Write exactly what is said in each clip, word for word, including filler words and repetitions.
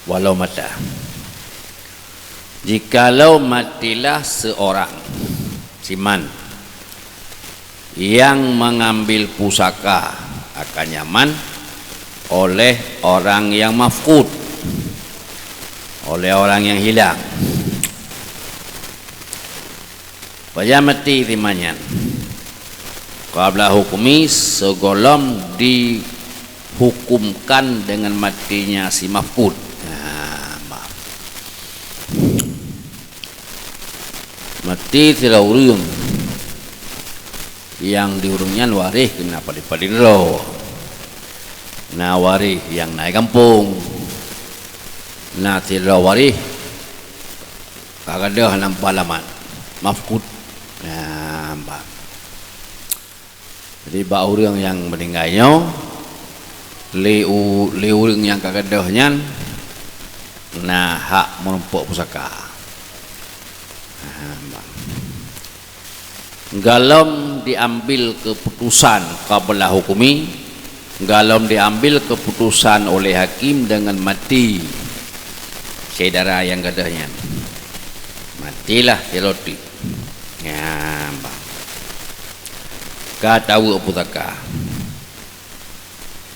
Walau mata. Jikalau matilah seorang, si man, yang mengambil pusaka, akan nyan man, oleh orang yang mafqud, oleh orang yang hilang. Pajan mati si man nyan? Qabla hukmi, sigohlom dihukumkan dengan matinya si mafqud. Nah, maaf. Mati sidroe ureuëng, nyang di ureuëng nyan waréh keunan padum-padum droe. Na waréh nyang na di gampông, na sidroe waréh ka gadôh lam alamat, mafqud. Nah, bah. Jadi, bak ureuëng nyang meuninggai nyoe, lé u-, lé ureuëng nyang ka gadôh nyan na hak meurumpok pusaka. Nah, bah. Gohlom diambil keuputosan qabla hukmi, gohlom diambil keuputosan oleh hakim deungon mati syedara nyang gadôh nyan. Matilah sidroe teuk. Nyan, bah. Ka tawök pusaka.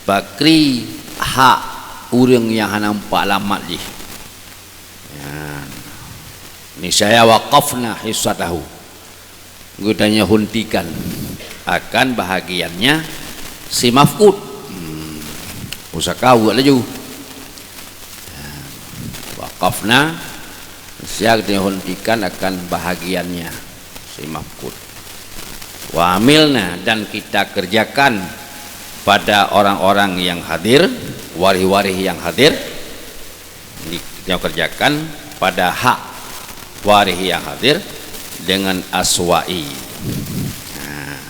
Pakri hak ureuëng nyang hana meupat alamat jih. Nyan. Niscaya waqafna hissatahu. Geutanyoe hentikan akan bahagiannya si mafqud. Hmm. Pusaka weuek laju. Nyan. Waqafna, niscaya geutanyoe hentikan akan bahagiannya si mafqud. Wa amilna, dan kita kerjakan pada orang-orang yang hadir, waréh-waréh nyang hadir, di-, kita kerjakan pada hak waréh nyang hadir dengan aswa'i. Nah,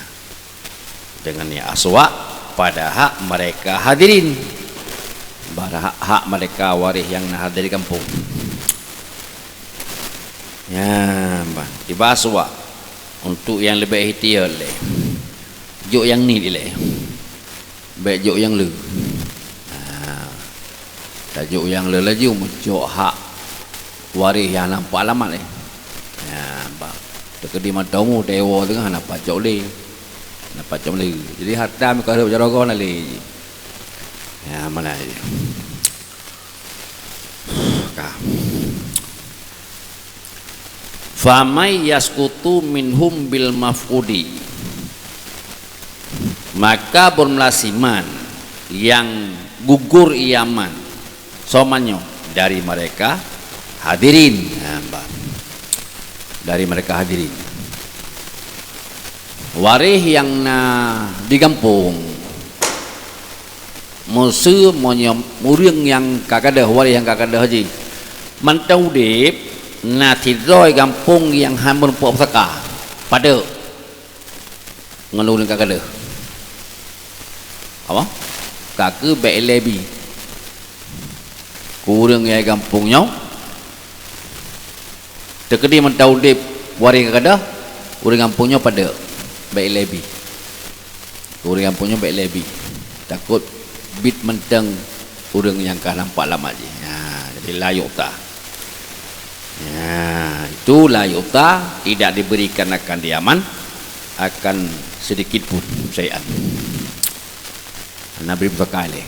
dengan ya aswa pada hak mereka hadirin. Pada hak, hak mereka waréh nyang na hadir di gampông. Nyan, bah, tiba aswa. Untuk nyang leubeh ihtiyat lé. Jok nyang nit ilée. Bék jok nyang le. Ha. Tajok nyang le laju meucok hak waréh nyang na meupat alamat lé. Ha, bah. Teukeudi mantong mu dewa teungoh hana pacok lé. Hana pacok lé. Jadi harta meukaroe jaroe na lé. Ya, mana ya? Ka. Famay yaskutu minhum bil mafqudi. Maka beureulah si man nyang gugur ia man. Soe man nyoe? Dari mereka hadirin. Nah, bah. Dari mereka hadirin. Waréh nyang na di gampông. Meuseu meunyoe ureuëng nyang ka gadôh, waréh nyang ka gadôh jih mantong udeb, na sidroe gampông nyang hana meurumpok pusaka, padub ngon ureuëng ka gadôh. Apa? Ka keuh bék ilée bi. Keu ureuëng nyang gampông nyoe, teukeudi mantong udeb waréh ka gadôh, ureuëng gampông nyoe padub, bék ilée bi. Ureuëng gampông nyoe bék ilée bi. Takot bit mantong ureuëng nyang ka nampak lamat jih. Ha, jadi la yu'ta. Ha, itu la yu'ta, tidak diberikan akan dia man, akan sedikit pun syai'an. Hana bri pusaka lé.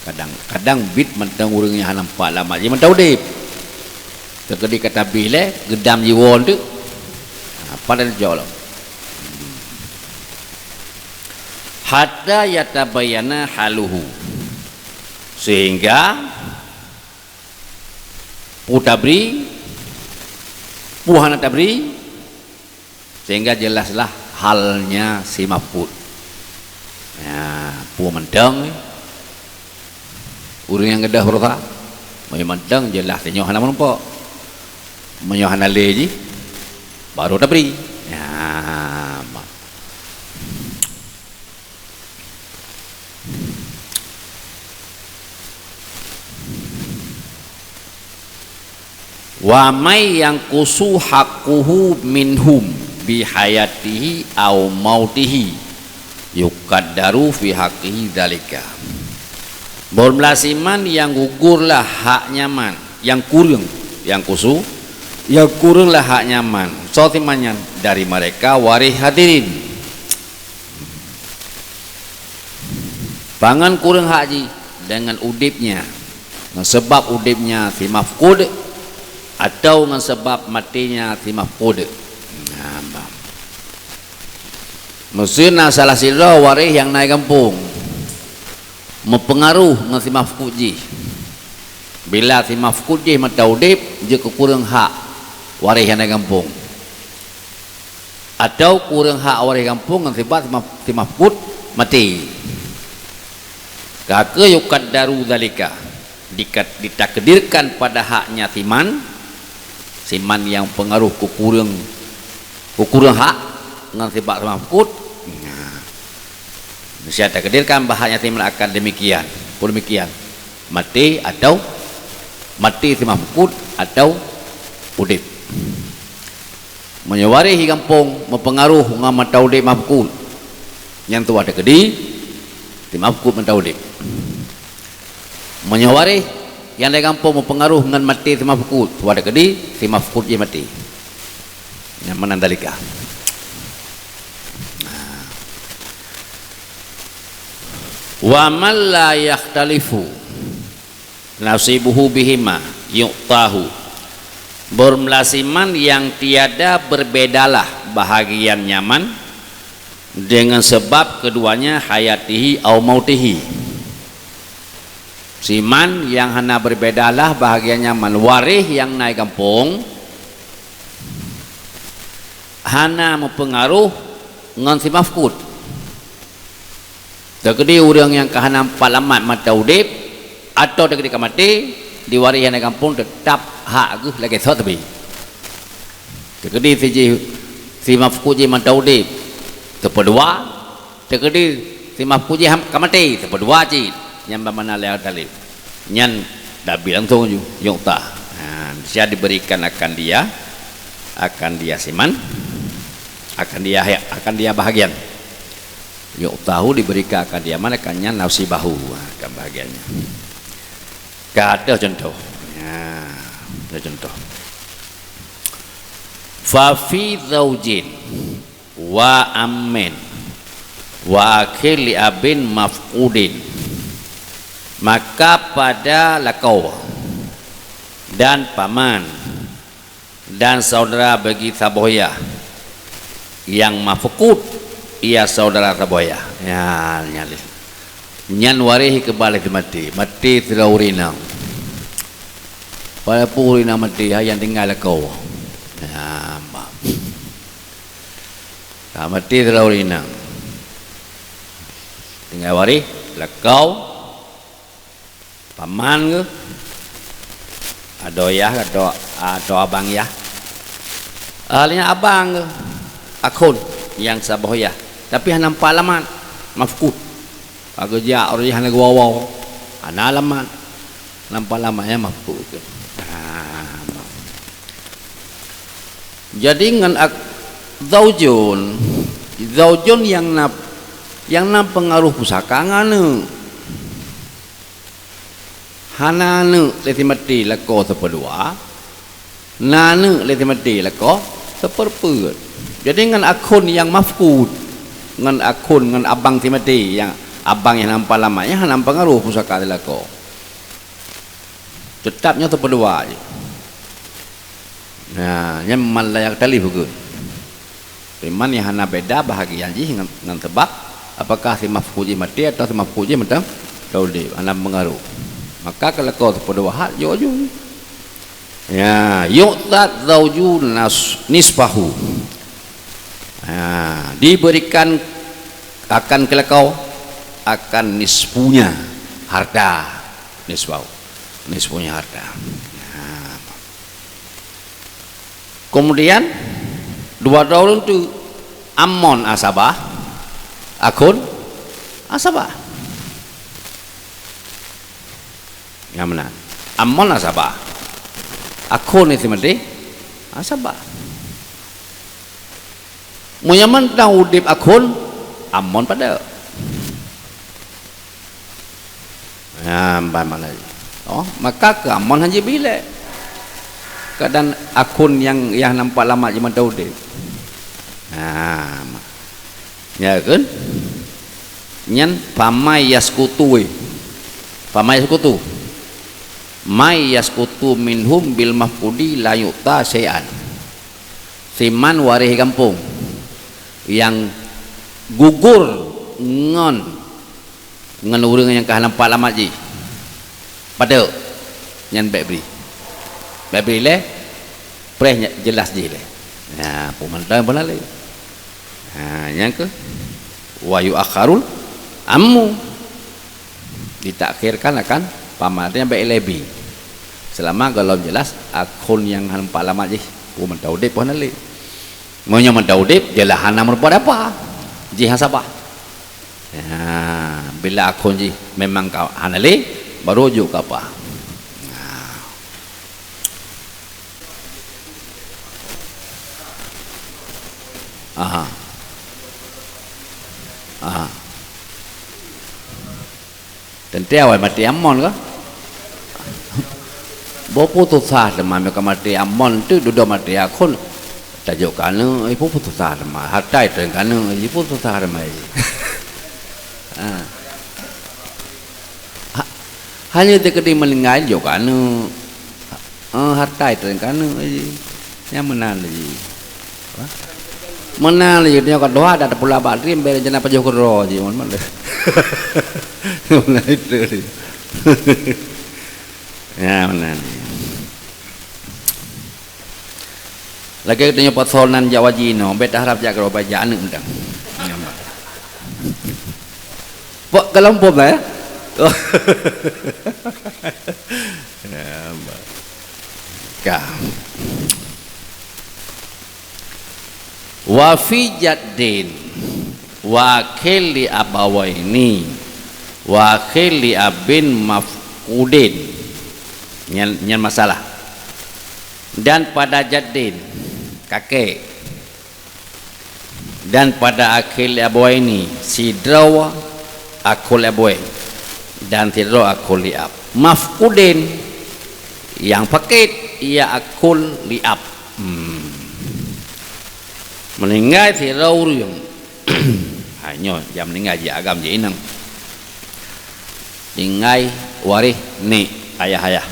Kadang, kadang bit mantong ureuëng nyang hana nampak lamat jih mantong udeb. Teukeudi ka tabih lé, geudam jiwoe teuk. Ha, padahai jok lom. Hatta yatabayyana haluhu. Sehingga peue tabri, peue hana tabri, sehingga jelaslah halnya si mafqud. Ya, peue mantong, eh? Ureuëng nyang gadôh baroesa, meunyoe mantong jelas tanyoe hana meurumpok. Meunyoe hana lé jih, baru tabri. Ya, ma-, Wa may yanqusu haqquhu minhum bi hayatihi aw mautihi yuqaddaru fi haqqihi dzalika. Beureulah siman nyang gugur lah hak nyaman, nyang kureueng, nyang kusu, nyang kureueng lah hak nyaman. Soe siman nyan? Dari mereka waréh hadirin. Pangan kureueng hak jih? Dengan udebnya, ngon sabab udebnya si mafkod, atau ngon sabab matenya si mafkod. Nah, bah. Meuseu na salah sidroe waréh nyang na i gampông, meupeungaroh ngon si mafkod jih. Bila si mafkod jih mantong udeb, jeuet keu kureueng hak waréh nyang na i gampông, atau kureueng hak waréh gampông ngon sabab si maf-, si mafkod maté. Ka keuh yukaddaru dzalika, dikat-, ditakdirkan pada haknya siman, siman nyang peungaroh keu kureueng, keu kureueng hak ngon sabab si mafkod. Nah, meusiat takdirkan bahwa haknya siman akan demikian, pun demikian, maté atau maté si mafkod atau udeb. Meunyoe waréh i gampông meupeungaroh ngon mantong udeb mafkod, nyan tuha teukeudi si mafkod mantong udeb. Meunyoe waréh nyang na i gampông meupeungaroh ngon maté si mafkod, tuha teukeudi si mafkod jih maté. Nyan meunan dzalika. Wa man la yakhtalifu nasibuhu bihima yu'tahu. Beureulah siman nyang tiada beureubedalah bahagian nyaman dengan sabab keuduanya hayatihi au mautihi. Siman nyang hana beureubedalah bahagian nyaman, waréh nyang na i gampông, hana meupeungaroh ngon si mafkod. Teukeudi ureuëng nyang ka hana pat lamat mantong udeb, atau teukeudi ka maté, di waréh nyang na i gampông teutap hak geuh lagée soe teubi. Teukeudi si jih, si mafkod jih mantong udeb, teupeudua. Teukeudi si mafkod jih ham-, ka maté, teupeudua cit. Nyan ban makna la yakhtalifu. Nyan tabi langsung ju, yu'ta. Ha, meusiat diberikan akan dia, akan dia siman, akan dia, akan dia bahagian. Yu'tahu diberikan akan dia, mana kan nyan nasibahu, ha, akan bahagiannya. Ka ada contoh. Ya, ada contoh. Fa fi zaujin wa ammin wa akhin li abin mafqudin. Maka pada lakoe dan paman dan saudara bagi saboh yah nyang mafkod, ia saudara saboh yah. Ya, nyan lé. Nyan waréh keubaleh teumaté, maté sidroe ureuëng inong. Walaupun ureuëng inong maté, hai nyang tinggai lakoe. Ya, ma-, ka maté sidroe ureuëng inong. Tinggai waréh, lakoe, paman geuh, adoe yah, adoe, adoe abang yah. Ah, lheueh nyan abang geuh, akhon nyang saboh yah, tapi hana pat lamat, mafkod. Ka geujak ureuëng hana geuwoe-woe, hana lamat, hana pat lamat, nyan mafkod. Ah, jadi ngon ak-, zaujun, zaujun nyang na, nyang na peungaroh pusaka ngon aneuëk. Hana aneuëk lé si maté lakoe seupeudua, na aneuëk lé si maté lakoe seupeureupeue. Jadi ngon akhon nyang mafkod, ngon akhon, ngon abang si maté, nyang abang nyang hana pat lamat, nyan hana peungaroh pusaka si lakoe. Teutap nyoe seupeudua jih. Nah, nyan man la yakhtalifu kheun. Iman nyang hana beda bahagian jih ngon, ngon sabab apakah si mafkod jih maté atau si mafkod jih mantong udeb, hana meungaroh. Maka keu lakoe seupeudua hak jok aju. Ya, yu'ta zauju nas-, nisfahu. Ya, diberikan akan keu lakoe akan nisfunya harta. Nisfahu. Nisfunya harta. Ya. Kemudian, dua droe ureuëng tu, amon asabah, akhon asabah. Nyang meunan. Amon asabah. Akhon nyang seumeudeh asabah. Meunyoe mantong udeb akhon, amon padub. Ha, ban malah. Oh, maka keu amon han jibi lé. Kadang akun nyang, nyang nampak lamat jih mantong udeb. Ha, ma-, ya kan? Nyan famay yaskutu, eh. Famay yaskutu. May yaskutu minhum bil mafkudi la yu'ta syai'an. Siman waréh gampông nyang gugur ngon, ngon ureuëng nyang ka nampak lamat jih. Padahai nyan bék bri. Bék bri lé, preh nya-, jeulaih jih lé. Nah, peumantang pun lé. Ha, nyang keu wa yu'akhkharul ammu. Ditakhirkan akan paman, artinya bék lé bi. Selama golom jeulaih akun nyang nampak lamat jih, peumantang udeb pun lé. Meunyoe mantong udeb, jeulaih hana meurupa dapa. Jih han sabah. Ya, bila akun jih memang ka hana lé, baru jok keu apa. Nah. Aha. Aha. Teuntée awai maté amon ka? Boh peue susah teuma, meunyoe ka maté amon tu dudoe maté akun. Tajok keu aneuk, eh, peue susah teuma. Harta itreun keu aneuk, eh, peue susah teuma, eh. Ha. Ha, hanya teukeudi meuninggai jok keu aneuk. Eh, harta itreun keu aneuk, eh. Nyang meunan lé jih. Meunan lé jih, nyoe ka doa dak teupula bak drien, bèk rencana pajoh keudroe jih, mon, mon. Meunan itu lé. Ya, meunan. Lagèe tanyoe pasoe nan jak waji inoe, bèk taharap jak keudroe, bèk jak aneuk mantong. Pok ka lampôh bah, ya? Ya, bah. Ka. Wa fi jaddin, wa akhil li abawaini, wa akhil li abin mafqudin. Nyan, nyan masalah. Dan pada jaddin, kakek. Dan pada akhil abawaini, sidroe akhul abawain, dan sidroe akhul liab. Mafqudin, nyang fakid, ya akhul liab. Hmm. Meuninggai sidroe ureueng. Hai nyoe, nyang meuninggai jih agam jih inong. Tinggai waréh nek, ayah-ayah.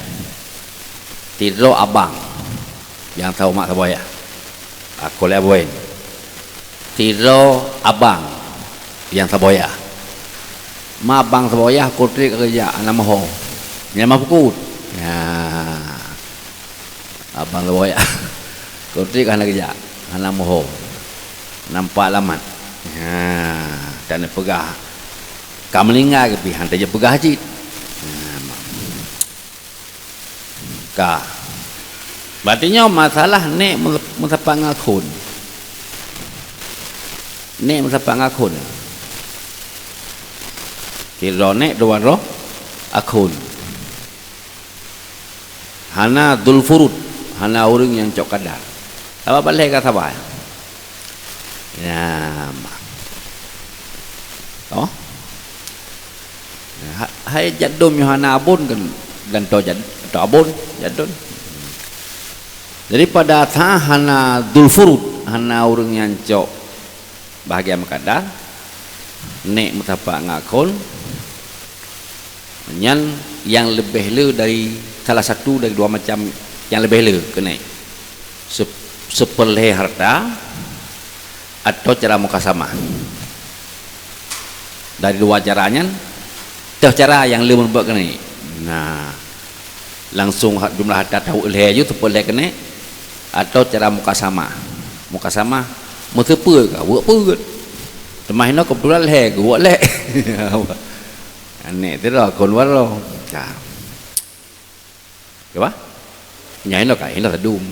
Sidroe abang nyang saboh mak saboh ayah. Akhul abawain. Sidroe abang nyang saboh ayah. Ma abang saboh ayah, kutrik ka geujak, hana moho. Nyan mafqud. Ya. Abang saboh ayah. Kutrik ka hana geujak, hana moho. Nampak lamat. Ya. Dan peugah. Ka meuninggai keuh pih, han tajak peugah cit. Nah, ka. Berarti nyoe masalah nek meu-, meusapat ngon akhun. Nek meusapat ngon akhun. Sidroe nek, dua droe akhun. Hana dzul furud, hana ureueng nyang cok kadar. Sabab bak lhèe ka sabai. Ya, ma-, oh. Ha-, hai jadum nyoe hana abon kan, gantoe jad-, gantoe abon jadum. Jadi pada saat hana dzul furud, hana ureueng nyang cok bahagian meukadar, nek meusapat ngon akhun, nyan nyang leubeh le dari salah satu dari dua macam nyang leubeh le keu nek. Se-, seupeureulhèe harta atau cara mukasamah. Dari dua cara nyan, teuh cara nyang le meubuet keu nek. Nah, langsung ha-, jumlah harta tawök lhèe ju, seupeureulhèe keu nek, atau cara mukasamah. Mukasamah, meuseupeue ka, weuek peuet. Teuma hinoe keubeutulan lhèe, geuweuek lhèe. Nek sidroe kon waroe. Ka. Ka bah? Nyan hinoe ka, hinoe teudum.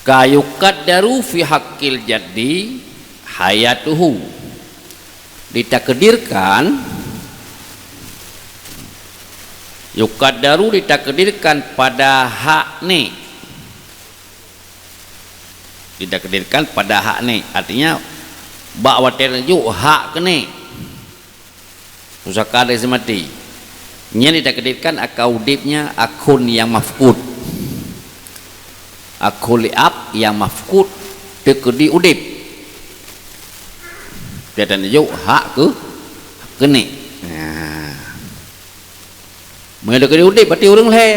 Ka yukaddaru fi haqqil jaddi hayatuhu. Ditakdirkan, yukaddaru ditakdirkan pada hak nek. Ditakdirkan pada hak nek. Artinya, bak watèe neujok hak keu nek. Pusaka dari si maté. Nyan ditakdirkan akan udeb nyan akhôn nyang mafkut. Akhôn liab nyang mafkut teukeudi udeb. Dia dan juk hak keu, keu nek. Nah. Meunyoe teukeudi udeb, berarti ureuëng lhée.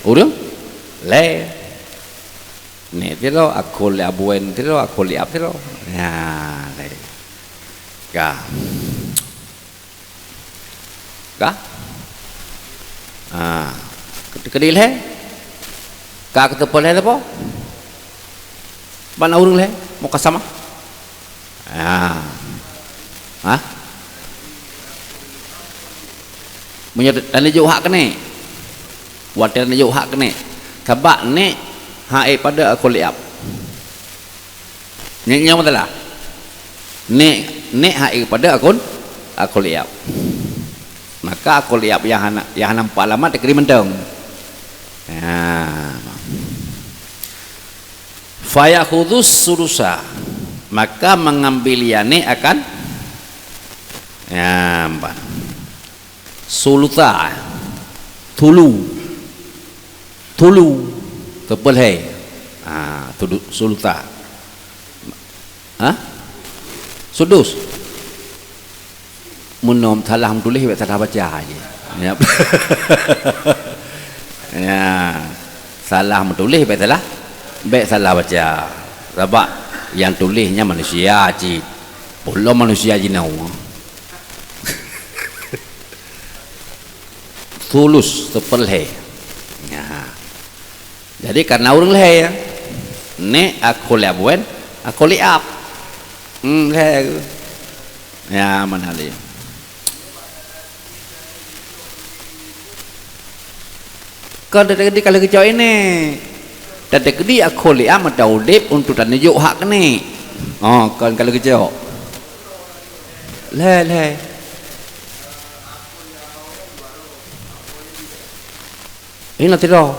Ureuëng lhée. Nek sidroe, akhôn liab, abuwen sidroe, akhôn liab sidroe. Nah, lhée. Ka. Ka? Ha. Keudeh lhée? Ka keuteupeu lhée sapo? Ban ureuëng lhée? Mukasamah? Ha. Ha? Meunyoe taneujok hak keuneuk. Watée taneujok hak keuneuk. Sabab nek hak ék padé akhôn liab. Nyan, nyan masalah. Nek, nek hak ék padé akhôn, akhôn liab. Maka akhôn liab nyang hana, nyang hana mupat alamat dikeri mantong. Ha. Fayakhudus sulusa, maka mengambil ia nek akan, ya, empat. Sulusa, tulu, tulu, teupeu lhée. Ah, tulu, sulusa. Hah? Sudus. Meunyoe salah meutuléh, bék salah baca jih. Ya. Ya. Salah meutuléh, bék salah, bék salah baca. Sabab nyang tuléh nyan manusia cit. Ulôn manusia jinoe. Sulus, teupeu lhée. Nah. Jadi, karena ureuëng lhée, ya. Nek akhôn liab abuwen, akhôn liab. Hmm, lhée. Ya, mana dia? Kon teukeudi ka lheueh geucok iné. Teukeudi akhôn liab mata udeb untuk taneujok hak keuneuk. Oh, kon ka lheueh geucok. Lhée, lhée. Inoe sidroe.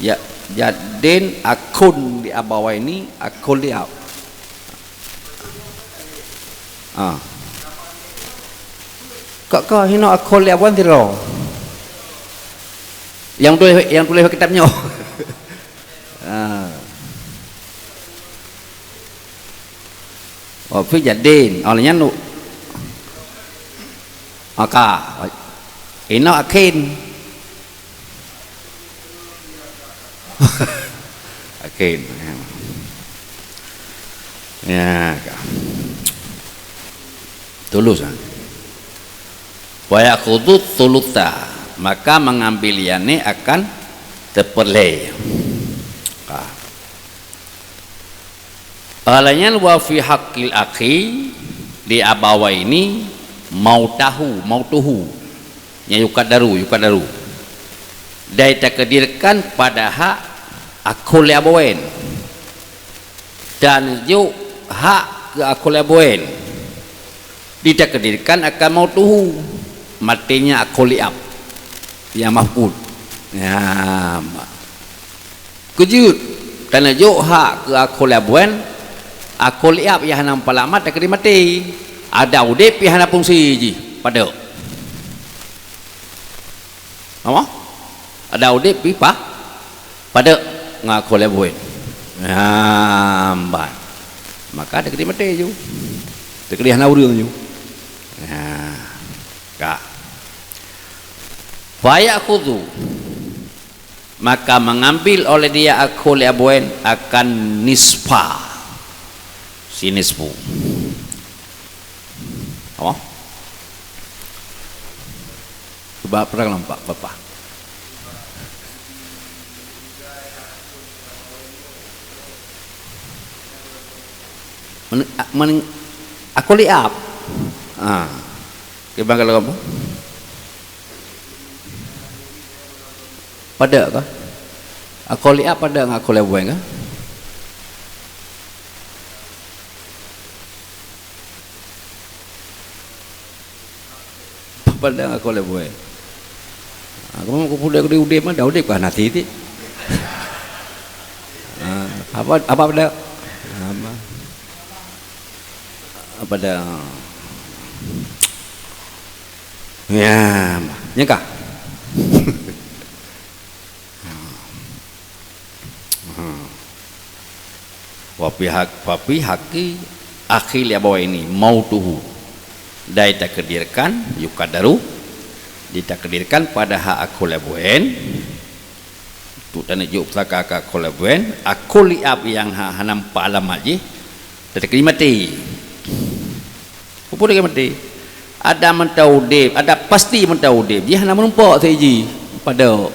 Ya, jadin akhôn di abawaini, akhôn liab. Ah. Kok, kok, hinoe akhôn liab wan sidroe. Nyang tuléh, nyang tuléh kitab nyoe. Ah. Oh, fi jadin. Oh, nyan nu. Maka, inoe akhin. Akhin. Ya, ka. Tulus, ha. Wa ya'khudhu thulutsa, maka mengambil ia nek akan teupeu lhée. Ka. Alanya wa fi haqqil akhi li abawaini mautahu, mautuhu. Nya yukadaru, yukadaru. Ditakdirkan pada hak akhôn liab abawain. Dan juk hak keu akhôn liab abawain. Ditakdirkan akan mautuhu, maténya akhôn liab nyang mafkut. Ya, ma-, keujeuet, taneujok hak keu akhôn liab abuwen, akhôn liab nyang hana mupat alamat takheun maté. Ada udeb nyang hana fungsi jih, padub. Apa? Ada udeb pih pa-, padub ngon akhôn liab abuwen. Nah, mbai. Maka takheun maté ju. Takheun hana ureuëng ju. Nah, ka. Fa ya'khudhu, maka mengambil oleh dia akhôn liab abuwen akan nisfa. Si nisfu. Apa? Coba perang lampak, Bapak. Men-, men-, akhôn liab. Ha. Kiban kalau kamu? Padub kah? Akhôn liab padub ngon akhôn liab abuwen kah? Padub ngon akhôn liab abuwen. Ha, kamu kupeudeh udeb mah, dah udeb kah nasi ti? Ha, apa, apa padub? Apa? Padub. Ya, nyang ka. Wa fi haq-, wa fi haqqi akhi li abawaini mautuhu. Dan ditakdirkan, yukadaru, ditakdirkan pada hak akhul abawain, untuk tanyoe jok pusaka akhul abawain, akhul li ab nyang ha-, hana nampak alamat jih, teuteuka maté. Peue teuteuka maté? Ada mantong udeb, ada pasti mantong udeb. Jih hana meurumpok saja jih. Padahai.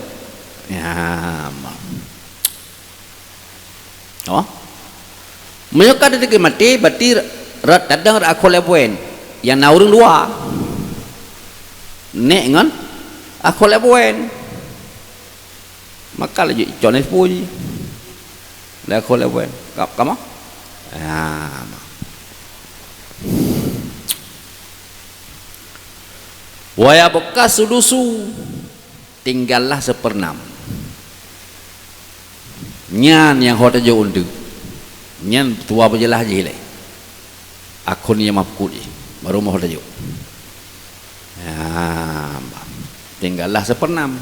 Ya, ma-, oh. Meunyoe ka teuteuka maté, berarti rot tadong rot akhul abawain. Nyang na ureuëng dua. Nek ngon akhul abawain. Maka laju icok nisfu jih. Lé akhul abawain. Ka-, kamoe? Ah, ma. Wa yabqa sudusu, tinggallah seperenam. Nyan nyang ho tajok untuk. Nyan tuha beujeulaih jih lé. Akhun nyang mafkut jih. Baru ho tajok. Ya, tinggallah seperenam.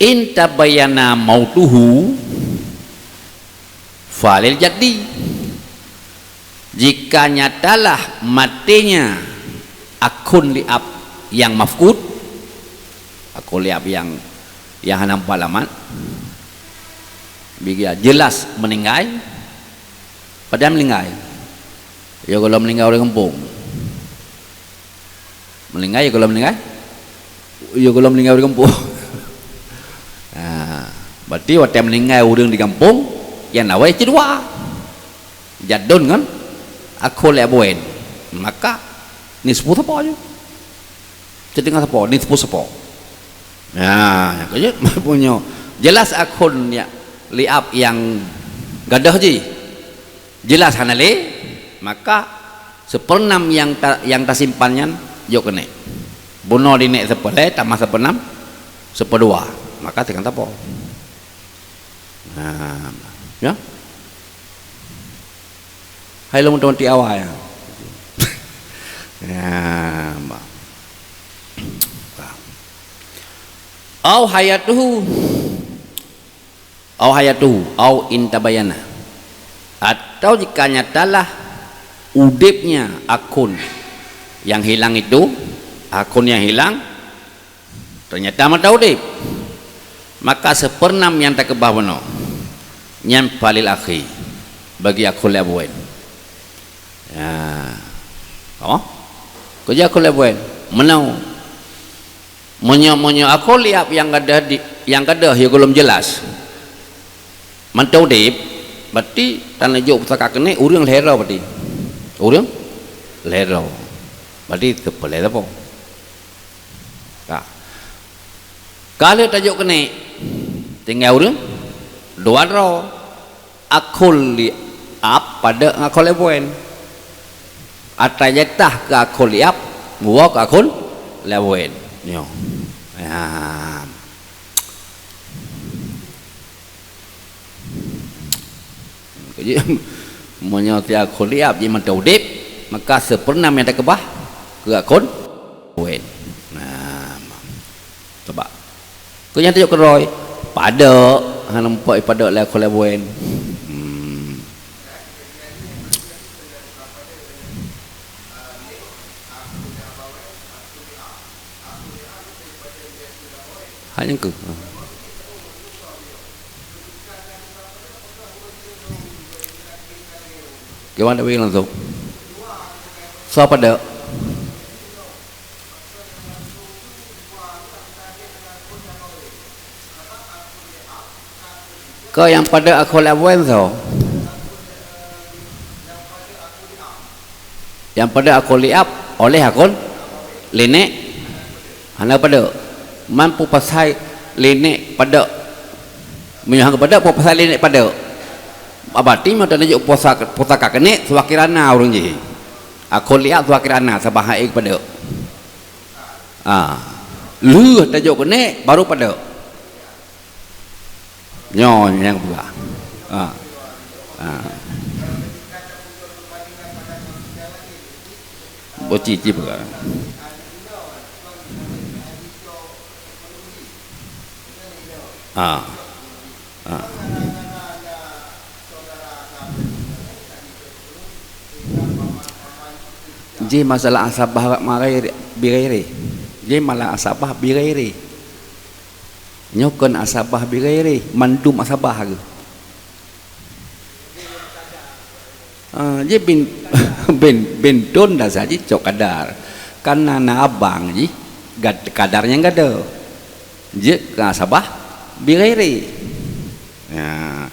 In tabayyana mautuhu falil jaddi. Jika nyatalah matenya akhun li ab nyang mafkut, akhun li ab nyang, nyang hana nampak alamat, bigi jeulaih meuninggai, padahai meuninggai. Ya, kalau meuninggai ureuëng gampông. Meuninggai, ya, kalau meuninggai. Ya, kalau meuninggai ureuëng gampông. Ha, berarti watée meuninggai ureuëng di gampông, nyang awai cit dua. Jadun ngon akhul abawain. Maka, nisfu sapo jih. Siteungoh sapo, nisfu sapo. Nah, nyang keu jeuet, meunyoe jeulaih akhun li ab nyang gadôh jih. Jeulaih hana lé, maka seperenam nyang ta-, nyang tasimpan nyan jok keuneuk. Bunoe dineuk seupeureulée, tamah seupeurenam, seupeureudua, maka teungoh sapo. Nah, ya. Hai lom otomatik awai, ya. Ya, ma. Au hayatuhu. Au hayatuhu, au in tabayyana. Atau jika nyatalah udebnya akhun yang hilang itu, akhun yang hilang, ternyata mantong udeb, maka seperenam nyang takeubah bunoe, nyan falil akhi, bagi akhul abawain. Ya. Apa? Keu jih akhul abawain. Meunoe. Meunyoe, meunyoe akhul li ab nyang gadôh di, nyang gadôh ya gohlom jeulaih. Mantong udeb, berarti tanyoe jok pusaka keuneuk ureuëng lhée droe berarti. Ureuëng lhée droe. Berarti seupeureulée sapo. Ka. Ka lheueh tajok keuneuk, tinggai ureuëng dua droe. Akhul li ab padub ngon akhul abawain. Atra jatah keu akhul li ab, muwoe keu akhul abawain. Nyoe. Ya. Jadi, meunyoe si akhul li ab jih mantong udeb, maka seperenam nyang takeubah keu akhul abawain. Nah, coba. Keu nyang tajok keudroe, padub, hana meupat padub lé akhul abawain. Hmm. Hanya ke? Gimana weh langsung? Siapa dak? Keu nyang padub akhul abawain soe? Nyang padub akhul li ab, óh lheueh akhul li neuk hana padub. Man peue pasai li neuk padub? Meunyoe hana padub, peue pasai li neuk padub? Berarti meunyoe tajok pusaka, pusaka keuneuk, seuwakirana ureuëng jih. Akhul li ab seuwakirana, sabab han ék padub. Ah. Lheueh tajok keuneuk, baru padub. Nyoe nyang peugah. Ah. Ah. Boci, ci peugah. Ah. Ah. Jih masalah asabah ma ghairi, bi ghairi. Jih masalah asabah bi ghairi. Nyoe kon asabah bi ghairi, mandum asabah geuh. Ah, jih bin, bin, bin ton dasar jih cok kadar. Karena na abang jih gad-, kadar nyang gadoh. Jeuet keu asabah bi ghairi. Ya,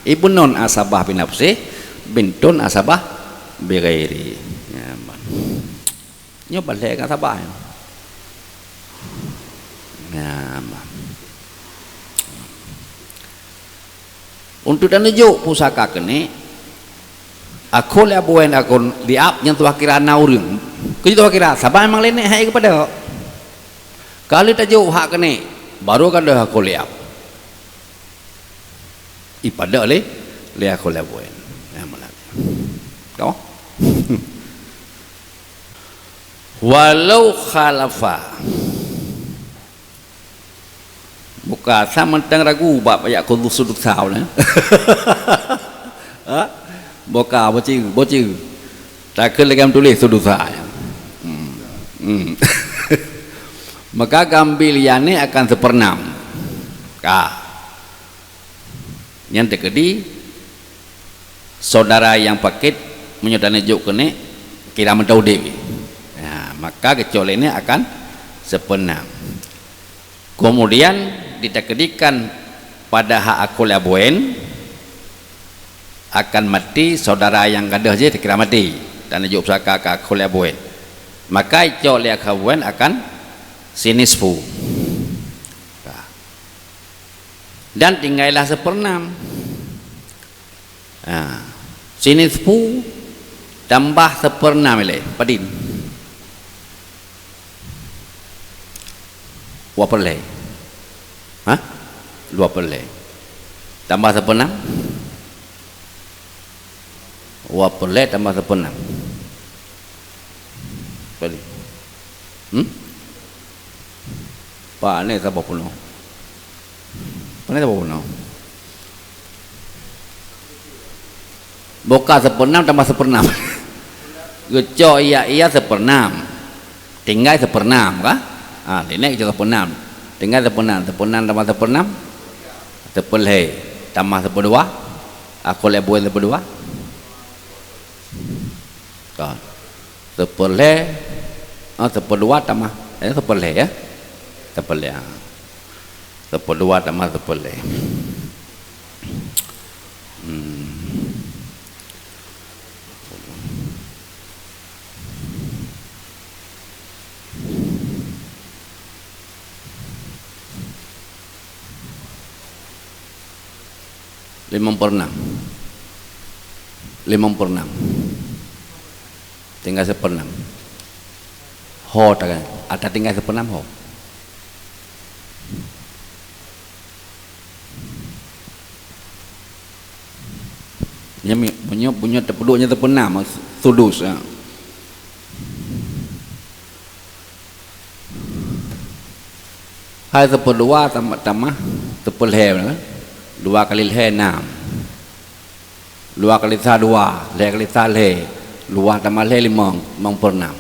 ibnon asabah bi nafsih, bin ton asabah bi ghairi. Ya, man. Nyoe balhée ngon asabah nyoe. Ya, man. Untuk taneujok pusaka keuneuk, akhô lé abuen akhô liab nyang tuha kira na ureuëng. Keu tuha kira, saban memang lé neuk hai keupada. Ka lheueh tajok hak keuneuk, baru ka deuh akhô liab. Ipada lé, lé akhô lé abuen. Ya, meunan. Toh? Walau khalafa. Buka sa mantong ragu bak ayat khusus sudusa nyan. Ha? Buka, boceu, boceu. Takheun lagée tuléh sudusa nyan. Hmm. Hmm. Maka gambil yani akan seperenam. Ka. Nyan teukeudi saudara nyang pakét meunyoe taneujok keuneuk kira mantong udeb. Nah, maka geucok lé neuk akan seperenam. Kemudian ditakdikan pada hak akhô lé abuen akan maté saudara nyang gadôh jih takira maté. Taneujok pusaka keu akhô lé abuen. Maka icok lé akhô abuen akan sinisfu. Dan tinggailah seperenam. Ha. Sinisfu tambah seperenam ilée. Padum? Dua peureulée. Ha? Dua peureulée. Tambah seperenam? Dua peureulée tambah seperenam. Padum? Hmm? Pane saboh peunoh. Pane saboh peunoh. Buka seperenam tambah seperenam. Geucok iya-iya seperenam. Tinggai seperenam, ka? Ha, lé neuk geucok seperenam. Tinggai seperenam. Seperenam tambah seperenam, sepeulhée. Tambah sepeudua. Akhô lé abuen sepeudua. Ka. Sepeulhée, ah, sepeudua tamah, eh, sepeulhée, ya. Sepeulhée, ah. Sepeudua tamah sepeulhée. Hmm. Limong peureunam. Limong peureunam. Tinggai seupeureunam. Ho taga, ata tinggai seupeureunam ho. Nyan mi, meunyoe, meunyoe teupeuduek nyan seupeureunam, sudus, ha. Hai seupeuduek tamah, tamah seupeureulhée, dua kali lhée nam. Dua kali sa dua, lhée kali sa lhée, dua tamah lhée limong, limong peureunam.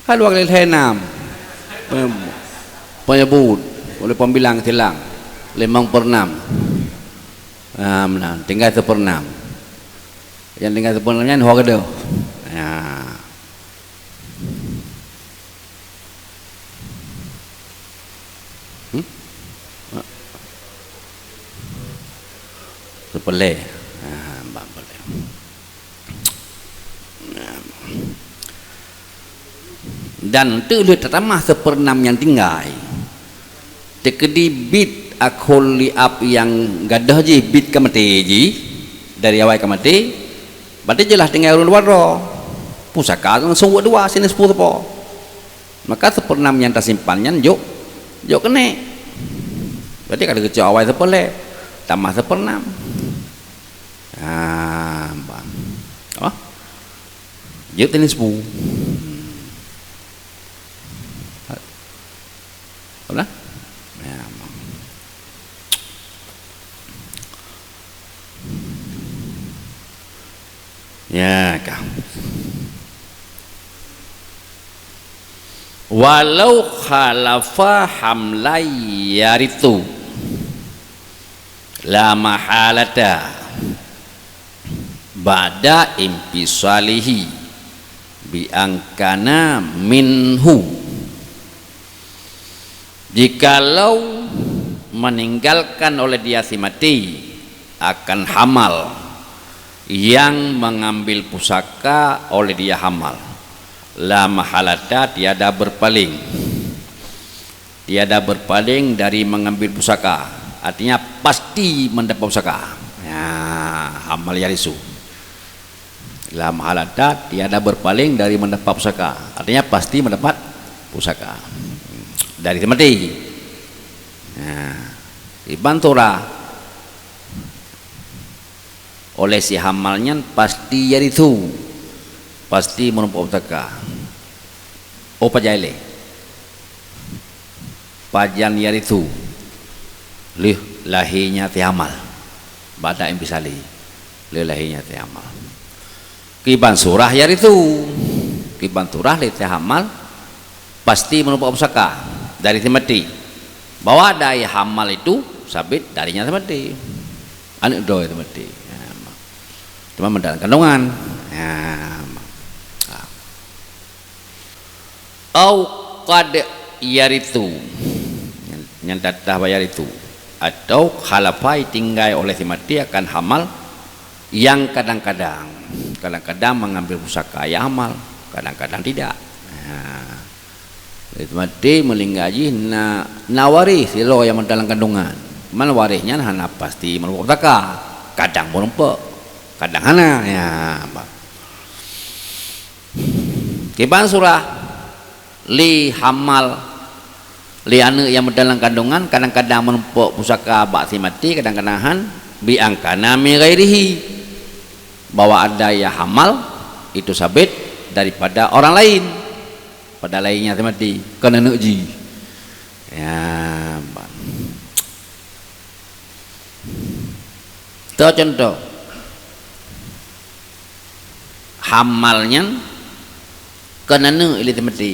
Hai dua kali lhée nam. Pe-, peunyeubut, ulée peubilang silang, limong peureunam. Ah, meunan, tinggai seupeureunam. Nyang tinggai seupeureunam nyan ho keudeh. Ya. Hmm? Seupeureulhée. Ah, bak peulhée. Nah. Dan teuk lheueh tatamah seupeureunam nyang tinggai. Teukeudi bit akhul liab nyang gadôh jih bit ka maté jih, dari awai ka maté, berarti jeulaih tinggai ureuëng luwa droe. Pusaka langsung buet dua, sinan seupôt sapo. Maka seupeureunam nyang tasimpan nyan jok, jok keuneuk. Berarti ka geujok awai seupeureulhée, tamah seupeureunam. Ah, bang. Apa? Jeuet teuh nisfu. Apa? Ya. Ya kah. Walau khalafa hamlan yaritsu la mahalata ba'da infisalihi bi an kana minhu. Jikalau meninggalkan oleh dia si mati akan hamal yang mengambil pusaka oleh dia hamal, la mahalata, tiada berpaling, tiada berpaling dari mengambil pusaka, artinya pasti mendapat pusaka. Ya, hamal yaritsu. La mahalata, tiada berpaling dari mendapat pusaka. Artinya pasti mendapat pusaka dari si mati. Nah, iban surah oleh si hamal nyan pasti yaritsu, pasti meureumpok pusaka. Oh, pajan lé. Pajan yaritsu, lheueh lahé nyan si hamal. Ba'da infisali, lheueh lahé nyan si hamal. Kiban surah yaritsu, kiban surah lé si hamal pasti meureumpok pusaka dari si mati. Bahwa dai hamal itu sabit dari nyan si mati. Aneuk droe si mati. Ya, cuma meudalam kandungan. Ya. Au qad yaritsu, nyan, nyan tatah bak yaritsu, atau khalafa, tinggai oleh si mati akan hamal yang kadang-kadang, kadang-kadang mengambil pusaka ya hamal, kadang-kadang tidak. Nah, si mati meuninggai jih na, na waréh sidroe nyang meudalam kandungan. Man waréh nyan hana pasti meureumpok pusaka, kadang meureumpok, kadang hana. Ya, bah. Kiban surah lé hamal, lé aneuk nyang meudalam kandungan, kadang-kadang meureumpok pusaka bak si mati, kadang-kadang han, bi an kana min ghairihi, bahwa ada nyang hamal itu sabit daripada orang lain, pada laén nyan si mati, kon aneuk jih. Ya, bah. Toh contoh, hamal nyan kon aneuk lé si mati.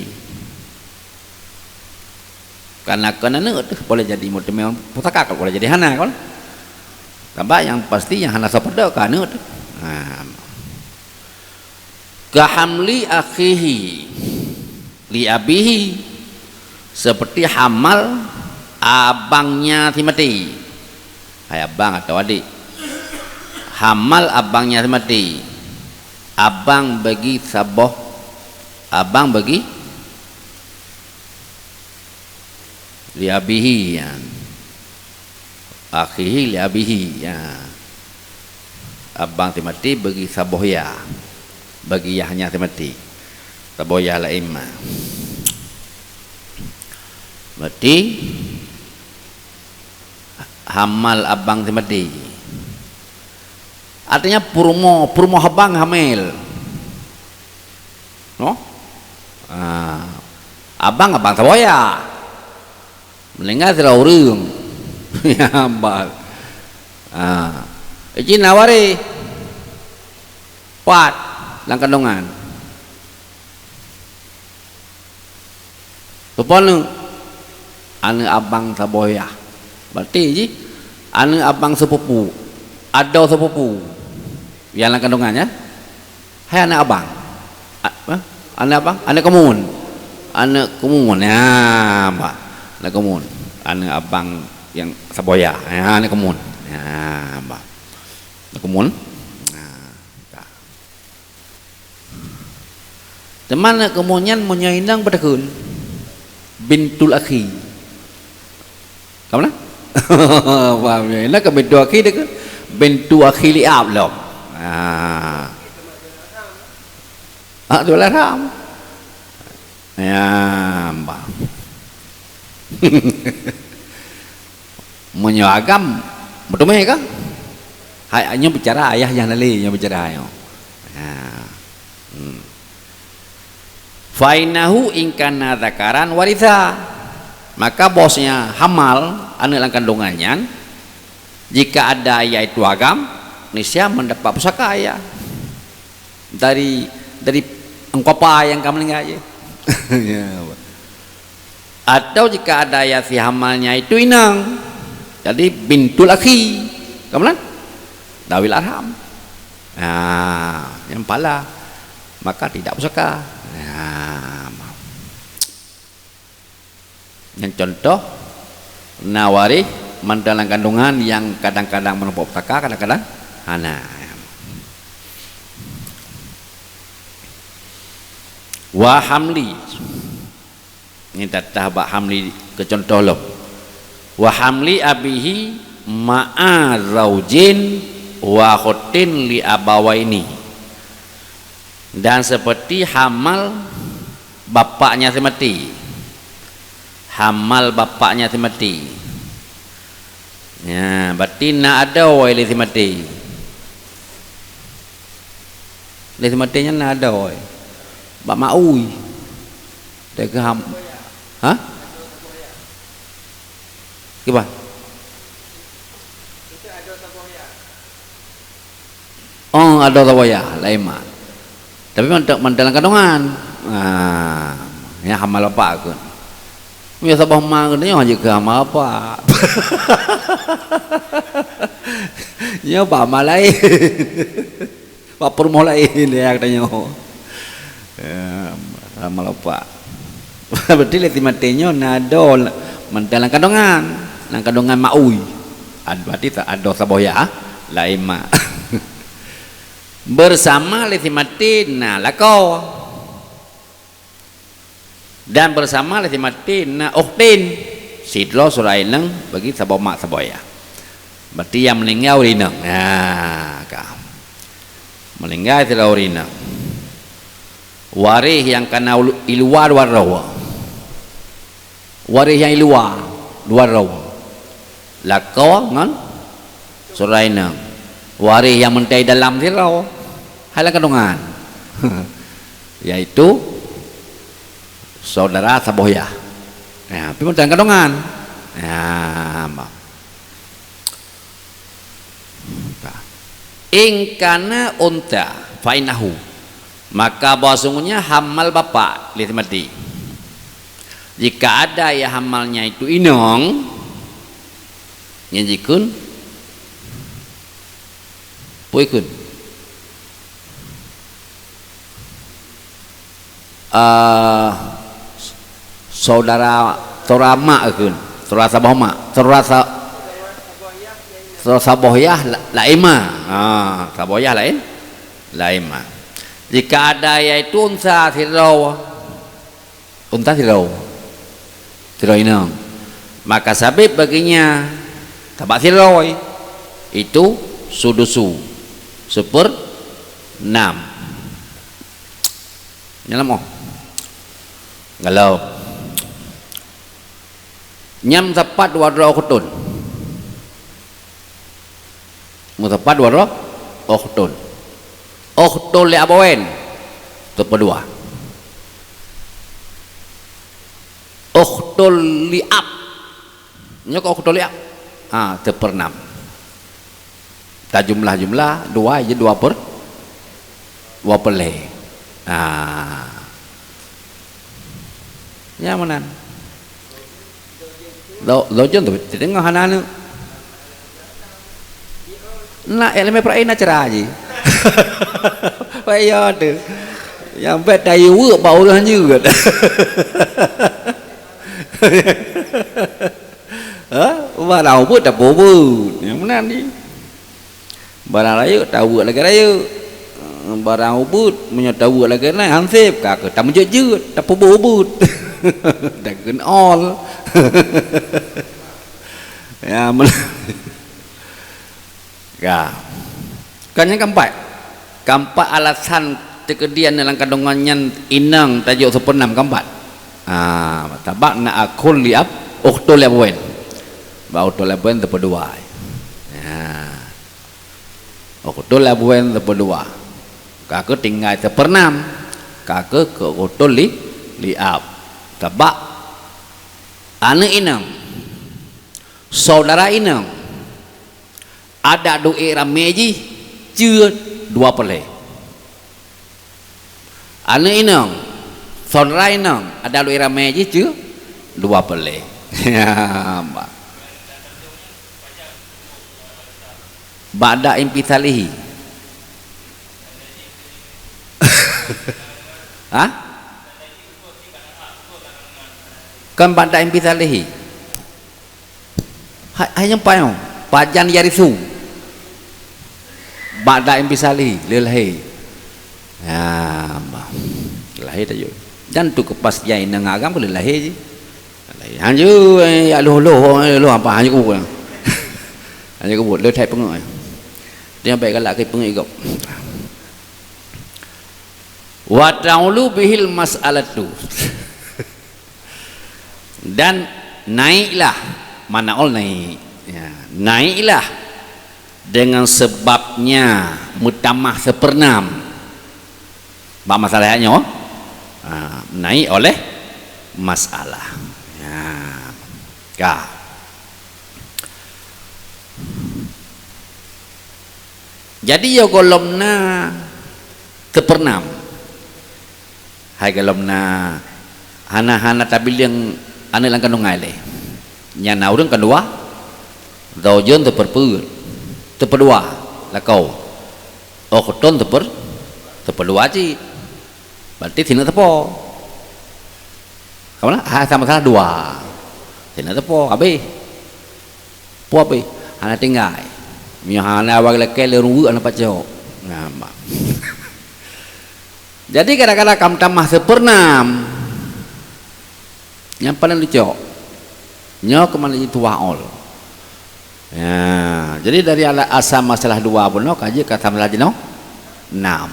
Karena kon aneuk teuh boleh jadi meuteumé pusaka, kon boleh jadi hana, kon. Sabab nyang pasti nyang hana soe padub keu aneuk teuh. Nah. Ka hamli akhihi li abihi, seperti hamal abangnya si mati. Hai abang atau adik. Hamal abangnya si mati. Abang bagi saboh, abang bagi li abihi, ya. Akhihi li abihi, ya. Abang si mati bagi saboh yah. Bagi yahnya si mati. Saboh yah laén ma. Berarti hamal abang si mati. Artinya peurumoh, peurumoh abang hamil. No? Ah, abang, abang saboh yah. Meuninggai sidroe ureueng. Ya, bah. Ah. Iji na waréh. Pat lam kandungan. Soe po aneuk? Aneuk abang saboh yah. Berarti jih aneuk abang sepupu, adoe sepupu nyang lam kandungan, ya. Hai aneuk abang. A-, eh? Aneuk abang? Aneuk keumuen. Aneuk keumuen. Ya, bah. Aneuk keumuen. Aneuk abang nyang saboh yah. Ya, aneuk keumuen. Ya, bah. Aneuk keumuen. Nah, ka. Teuma aneuk keumuen nyan meunyoe inong beuteukheun bintul akhi. Ka meunan? Paham ya? Inong kan bintul akhi dia kan? Bintul akhi li ab lom. Ah. Ah, tu lah ram. Ya, bah. Meunyoe agam, meuteumé ka? Hai, nyoe bicara ayah nyang hana lé, nyoe bicara nyoe. Ha, Hmm. Fa innahu in kana dzakaran waritha. Maka bosnya Hamal, aneuk lam kandungan nyan, jika ada yaitu agam, niscaya mendapat pusaka ia. Dari, dari engkau apa yang kamu meninggal je. Ya. Atau jika ada ya si Hamalnya itu inong, jadi bintul akhi, kamu kan? Dawil arham. Nah, yang pala, maka tidak pusaka. Nah, yang contoh, na waréh mantong lam kandungan yang kadang-kadang menumpuk pusaka, kadang-kadang hana. Wa hamli. Ini tatah bak hamli keu contoh lom. Wa hamli abihi ma'a zaujin wa khutin li abawaini. Dan seperti hamal bapaknya si maté. Hamal bapaknya si maté. Ya, berarti na adoe lé si maté. Lé si maté nyan na adoe. Bak maui. Teuka ham-, ha? Kiban? Oh, adoe saboh yah, laén mak. Tapi mantong, mantong lam kandungan. Ah, nyan hamal bapak keuh. Meunyoe saboh ma keuh nyoe jeuet keu hamal bapak. Nyoe bak ma laén. Bak peurumoh laén, ya, geutanyoe. Ya, hamal bapak. Berarti lé si maté nyoe na adoe mantong lam kandungan. Lam kandungan maui. Ad-, berarti ta-, adoe saboh yah, laén mak. Bersama lé si maté na lakoe. Dan bersama lé si maté na ukhtin, sidroe syedara inong bagi saboh mak saboh yah. Berarti nyang meuninggai ureueng inong. Nah, ka. Meuninggai sidroe ureueng inong. Waréh nyang kana ulu-, i luwa dua droe. Waréh nyang i luwa dua droe. Lakoe ngon syedara inong. Waréh nyang meuntée dalam sidroe, hai lam kandungan, yaitu syedara saboh yah. Ya, tapi meuntée lam kandungan. Ya, ma-, in kana untha fa innahu. Maka bahwasungguhnya hamal bapak lé si maté. Jika ada ya hamalnya itu inong, nyan jikheun, peue jikheun? Eh, saudara, saudara mak jikheun, saudara saboh mak, saudara sa-, saudara saboh yah la-, laén ma. Ha, saboh yah laén, laén ma. Jika ada yaitu untha sidroe, untha sidroe, sidroe inong, maka sabit baginya tabak sidroe, itu sudusu, seupernam. Nyan lam oh. Galom. Nyan sapat dua droe ukhtun. Meusapat dua droe ukhtun. Ukhtun li abawain, teupeudua. Ukhtun li ab. Nyoe ka ukhtun li ab. Ha, teupeunam. Tajumlah-jumlah, dua jeuet dua per-, dua peureulée. Ha. Nyang meunan. Lo-, lojong tu, teungoh hana aneuk. Na ilmu Ibrahim na cara ji. Wah, iya tu. Nyang bet tayu weuek bak ureueng jeuet. Ha? Barang ubit tapeubuet. Nyang meunan ji. Barang rayeuk taweuek lagée rayeuk. Barang ubit, meunyoe taweuek lagée nyan, hanseb, ka keuh tameujeuet-jeuet, tapeubuet ubit. Takheun ol. Ya, meunan. Ka. Ka nyang keumpat. Keumpat alasan teukeudi aneuk lam kandungan nyan inong tajok seupeunam keumpat. Ah, sabab na akhun li ab, ukhtun li abawain. Bak ukhtun li abawain teupeudua. Ya. Ukhtun li abawain teupeudua. Ka keuh tinggai teupeunam, ka keuh keu ukhtul li, li ab. Sabab aneuk inong, saudara inong, adak duek ramé jih cue dua peureulée. Aneuk inong, saudara inong, adak duek ramé jih cue dua peureulée. Ya, bah. Ba'da infisalihi. Hah? Kan ba'da infisalihi. Hai, hai nyang payoh, pajan yarisu. Ba'da infisalihi, lé lahé. Ya, bah. Lahé tajak. Dan tu keupastian inong agam keu lé lahé jih. Hanjeuet, eh, ya loh-loh, eh, loh apa, hanjeuet kubut. Hanjeuet kubut, le that peungeuh, eh. Dia baik galak ke peungeuh igop. Wa ta'ulu bihil mas'alatu. Dan naiklah, mana ol naik. Ya, naiklah dengan sebabnya meutamah seupeurnam. Bak masalah nyoe, ha, naik oleh masalah. Ya. Ka. Jadi, yo gohlom na teupeurnam. Hai gohlom na hana, hana tabileung aneuk lam kandungan lé. Nyan na ureuëng keudua, zaujun teupeurpeuet, teupeudua lakoe. Ukhtun teuper-, teupeudua cit. Berarti sineuk teupo. Kamu lah, ah, sama-sama dua. Sineuk teupo, habéh. Po habéh, hana tinggai. Meunyoe hana awai lakée lé ureuëng hana pacok. Nah, mak. Jadi kadang-kadang kam tamah seupeurnam. Nyang paleng lucok. Nyoe keuman jituwah ol. Ya, jadi dari ala-, asal masalah dua bunoe ka jeuet ka masalah jinoe enam.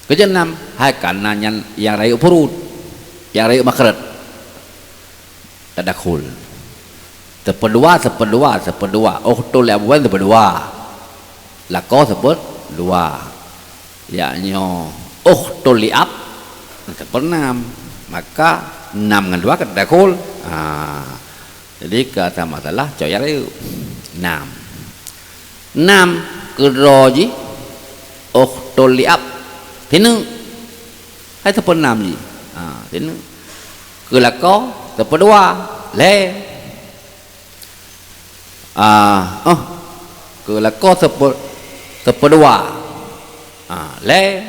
Keujeuet enam, hai kana nyan nyang rayeuk purut, nyang rayeuk makhraj. Tadakhul. Teupeudua, teupeudua, teupeudua. Ukhtul li abwain teupeudua. Lakoe teupeudua. Yaknyoe ukhtul li ab teupeunam. Maka enam ngon dua ka tadakhul. Ha. Jadi ka sama salah cok nyang rayeuk. Enam. Enam keudroe jih ukhtul li ab. Sineuk. Hai teupeunam jih. Ha, sineuk. Keu lakoe teupeudua, lhée. Ah, oh. Keu lakoe teupeu-, teupeudua. Ah, lhée.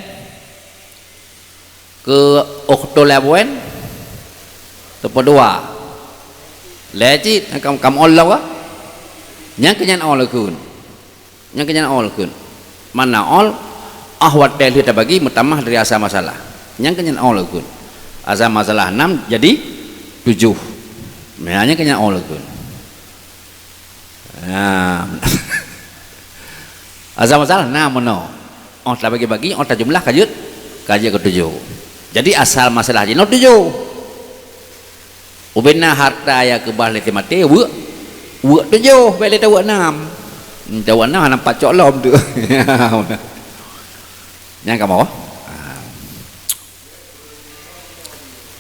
Keu ukhtul li abwain teupeudua. Lhée cit, kam, kam ol lom ka? Nyang keu nyan ol kheun. Nyang keu nyan ol kheun. Mana ol, ah watée lheueh tabagi meutamah dari asal masalah. Nyang keu nyan ol kheun. Asal masalah enam jadi tujoh. Nah, nyang keu nyan ol kheun. Nah. Asal masalah enam meunoe. Oh tabagi-bagi, oh tajumlah ka jeuet, ka jeuet keu tujoh. Jadi asal masalah jinoe tujoh. Ubena harta nyang keubah lé si maté, weuek, weuek tujoh, bék lé taweuek nam. Hmm, taweuek nam hana pacok lom tu. Nyang kamoe. Ah.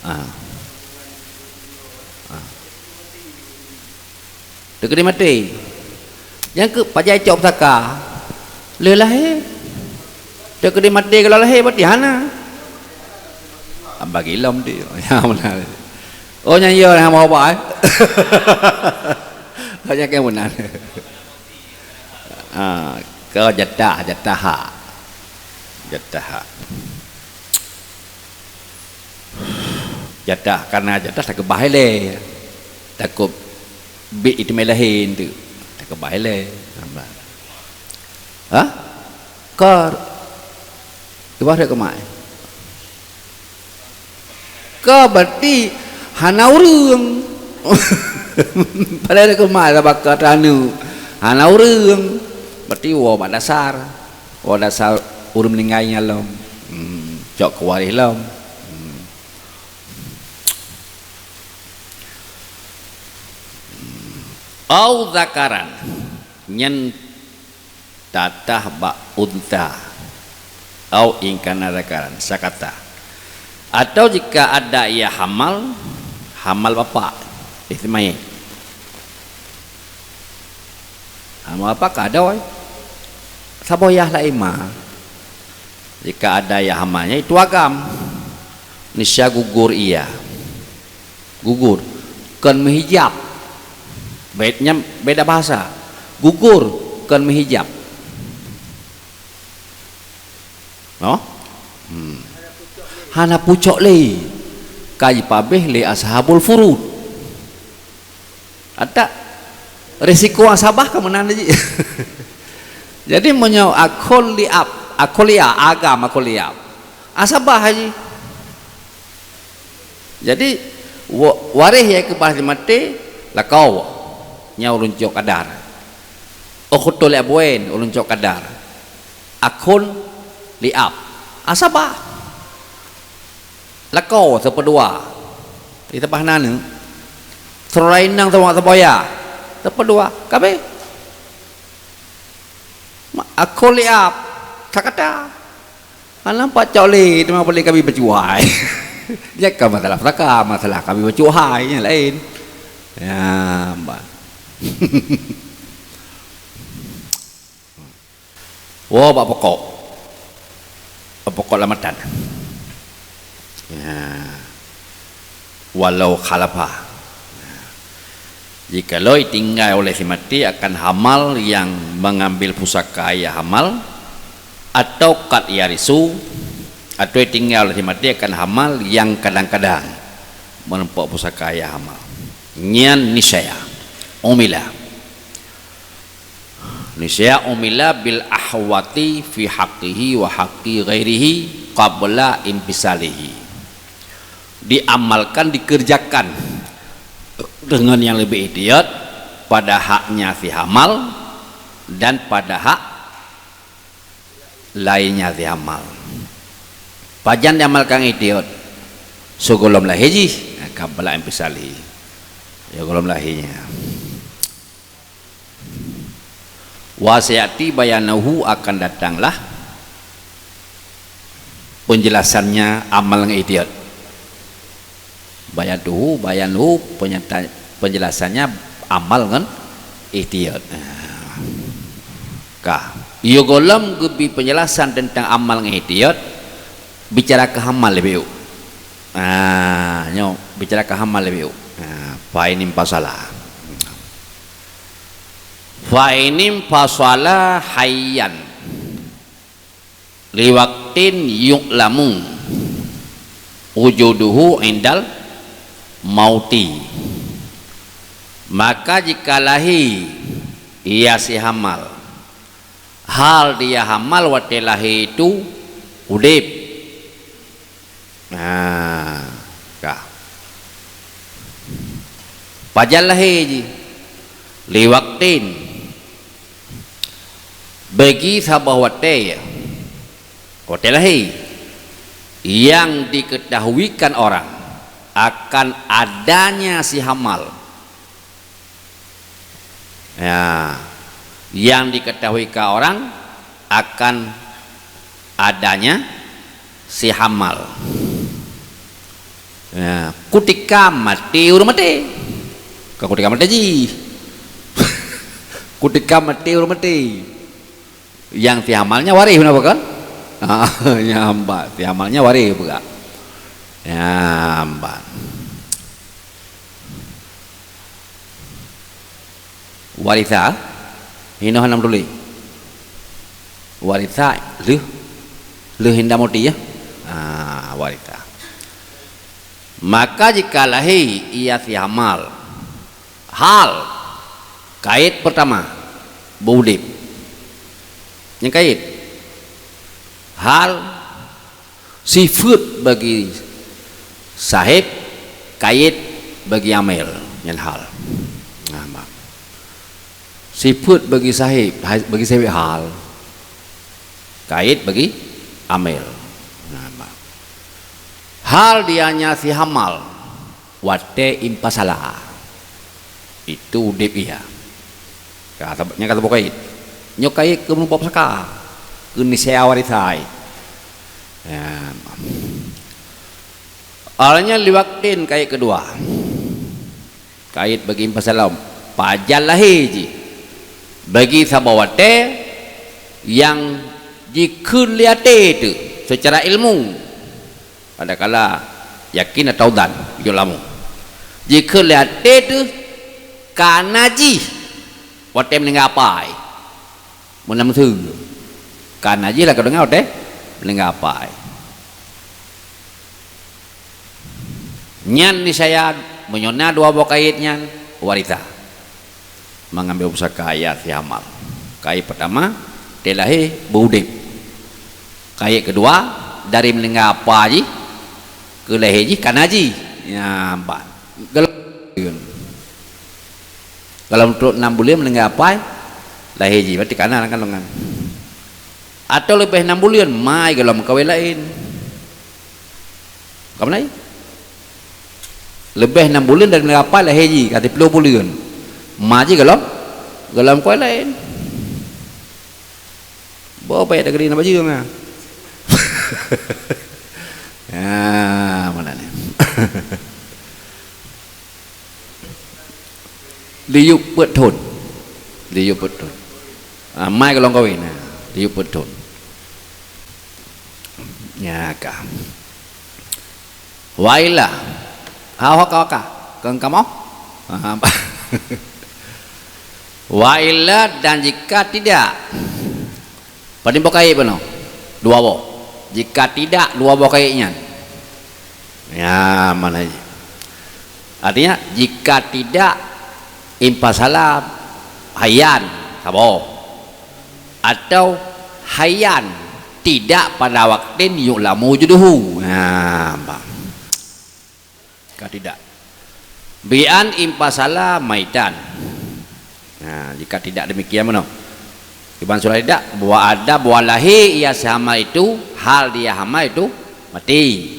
Ah. Ah. Teukeudi maté. Nyang keu pajan cok pusaka. Lé lahé. Teukeudi maté gohlom lahé berarti hana. Bagi lom tu. Ya beuna. Oh nyang yo hana meuubah eh. Nyang keu beuna. Ah, keu jatah, jatah hak. Jatah hak. Jatah, karena jatah takeubah ilée. Takot bit itu melahin tu. Takeubah ilée. Ha? Kor. Keubah dak kemai. Ka berarti hana ureuëng. Padahai keumah sabaka taneuk. Hana ureuëng. Berarti woe bak dasar. Woe dasar ureuëng meuninggai nyan lom. Hmm, cok keu waréh lom. Hmm. Au zakaran. Nyan tatah bak unta. Au in kana dzakaran, sakata. Atau jika ada ia hamal, hamal bapak, Ismail. Hamal bapak ka ada, wai. Saboh yah laén ma. Jika ada ia hamalnya, itu agam. Nisya gugur ia. Gugur. Kon meuhijab. Baitnya beda bahasa. Gugur, kon meuhijab. No? Hmm. Hana pucok lé. Ka jipabeh lé ashabul furud. Ada risiko asabah ka meunan ji. Jadi meunyoe akol liab, akol liab, agam akol liab. Asabah haji. Jadi, wa-, waréh nyang keubah lé maté, lakoe, nyan ulôn cok kadar. Ukhtul li abwain, ulôn cok kadar. Akhun li ab. Asabah. Lakoe, seupeudua. Di tabah na neuh. Seurainang sama saboya. Seupeudua. Ka abéh. Ma-, akhun li ab. Sakata. Hana nampak cok lé, teuma boleh kami bacut hai. Nyan ka masalah pusaka, masalah kami bacut hai, nyan laén. Ya, bah. Woe bak pokok. Bak pokok lam matan. Ya. Walau khalafa. Jikalau tinggai oleh si maté akan hamal yang mengambil pusaka ia hamal, atau qad yarisu, atau tinggai oleh si maté akan hamal yang kadang-kadang meureumpok pusaka ia hamal. Nyan niscaya. Umila. Niscaya umila bil ahwati fi haqqihi wa haqqi ghairihi qabla infisalihi. Diamalkan, dikerjakan dengan yang lebih ihtiyat pada haknya si hamal dan pada hak lainnya si hamal. Pajan diamalkan ihtiyat? Sigohlom lahé jih, qabla infisalihi. Ya, gohlom lahé nyan. Wa sayati bayanuhu, akan datanglah penjelasannya amal ngon ihtiyat. Bayanuhu, bayanuhu, penyata-, penjelasannya amal ngon ihtiyat. Ka. Yo gohlom geubi penjelasan tentang amal ngon ihtiyat, bicara keu hamal leubeh. Ah, nyoe bicara keu hamal leubeh. Ah, fa inim fasala. Fa inim fasala hayyan liwaktin yu'lamu wujuduhu indal mauti. Maka jika lahé ia si hamal, hal dia hamal watée lahé itu udeb. Nah, ka. Pajan lahé jih? Liwaktin. Bagi saboh watée, ya. Watée lahé. Yang diketahuikan orang akan adanya si hamal. Ya, yang diketahui ka orang akan adanya si hamal. Ya, kutika maté ureuëng maté. Ka kutika maté jih. Kutika maté ureuëng maté. Nyang si hamalnya waréh, beuna bukan? Ah, nyang hamba, si hamalnya waréh bukan? Ya, hamba. Warisa, hinoe hana meutuléh. Warisa lheueh, lheueh inda mauti, ya. Ah, warisa. Maka jika lahé ia si hamal, hal, kait pertama, beuudeb. Nyang kait, hal, sifeuet bagi saheb, kait bagi amel, nyan hal. Nah, ma-, sifeuet bagi saheb, hai-, bagi saheb hal, kait bagi amel. Nah, ma-, hal dianya si hamal, watée infasala. Itu udeb ia. Ka, nyang ka saboh kait. Nyoe kait keu meureumpok pusaka. Keu niscaya warisa. Ya. Awalnya liwaktin kait keudua. Kait bagi impasala, pajan lahé jih. Bagi saboh watée nyang jikheun lé até teuh seucara ilmu. Kadang-kadang yakin atau zan, jok lamong. Jikheun lé até teuh kana jih watée meuninggai apai. Meunan meuseue. Kana jih lah ka deungoe teuh, meuninggai apai. Nyan nisaya meunyoe na dua boh kait nyan, warisa. Meungambil pusaka ayah si Hamal. Kait peutama, teuh lahé beu udeb. Kait keudua, dari meuninggai apai jih, keu lahé jih kana jih. Nyan ban. Golom trok nam buleuen meuninggai apai, lahé jih, berarti kana kan longan. Atau leubeh nam buleuen, mai golom kawén laén. Ka meunan? Leubeh nam buleuen dari meuninggai apai lahé jih, ka siplôh buleuen. Ma jih golom, golom kawén laén. Boh baét dah geude na bajeueng ah. Ah, meunan nyan. Liyup peuet thon. Liyup peuet thon. Ah, mai golom kawén, ah, liyup peuet thon. Nyan ka. Wa illa. Hao ka, ka. Keu kamoe? Ah, Wailla, dan jika tidak, padum boh kayèe bunoe? Dua boh. Jika tidak dua boh kayèe nyan, ya, mana ji? Artinya, jika tidak inpasala hayyan, saboh. Atau hayyan, tidak pada waktin yu'lamu wujuduhu. Nah, bah. Jika tidak. Bi an inpasala maitan. Nah, jika tidak demikian bunoe. Iban surat tidak, bahwa ada bahwa lahé ia si Hamal itu, hal dia Hamal itu mati.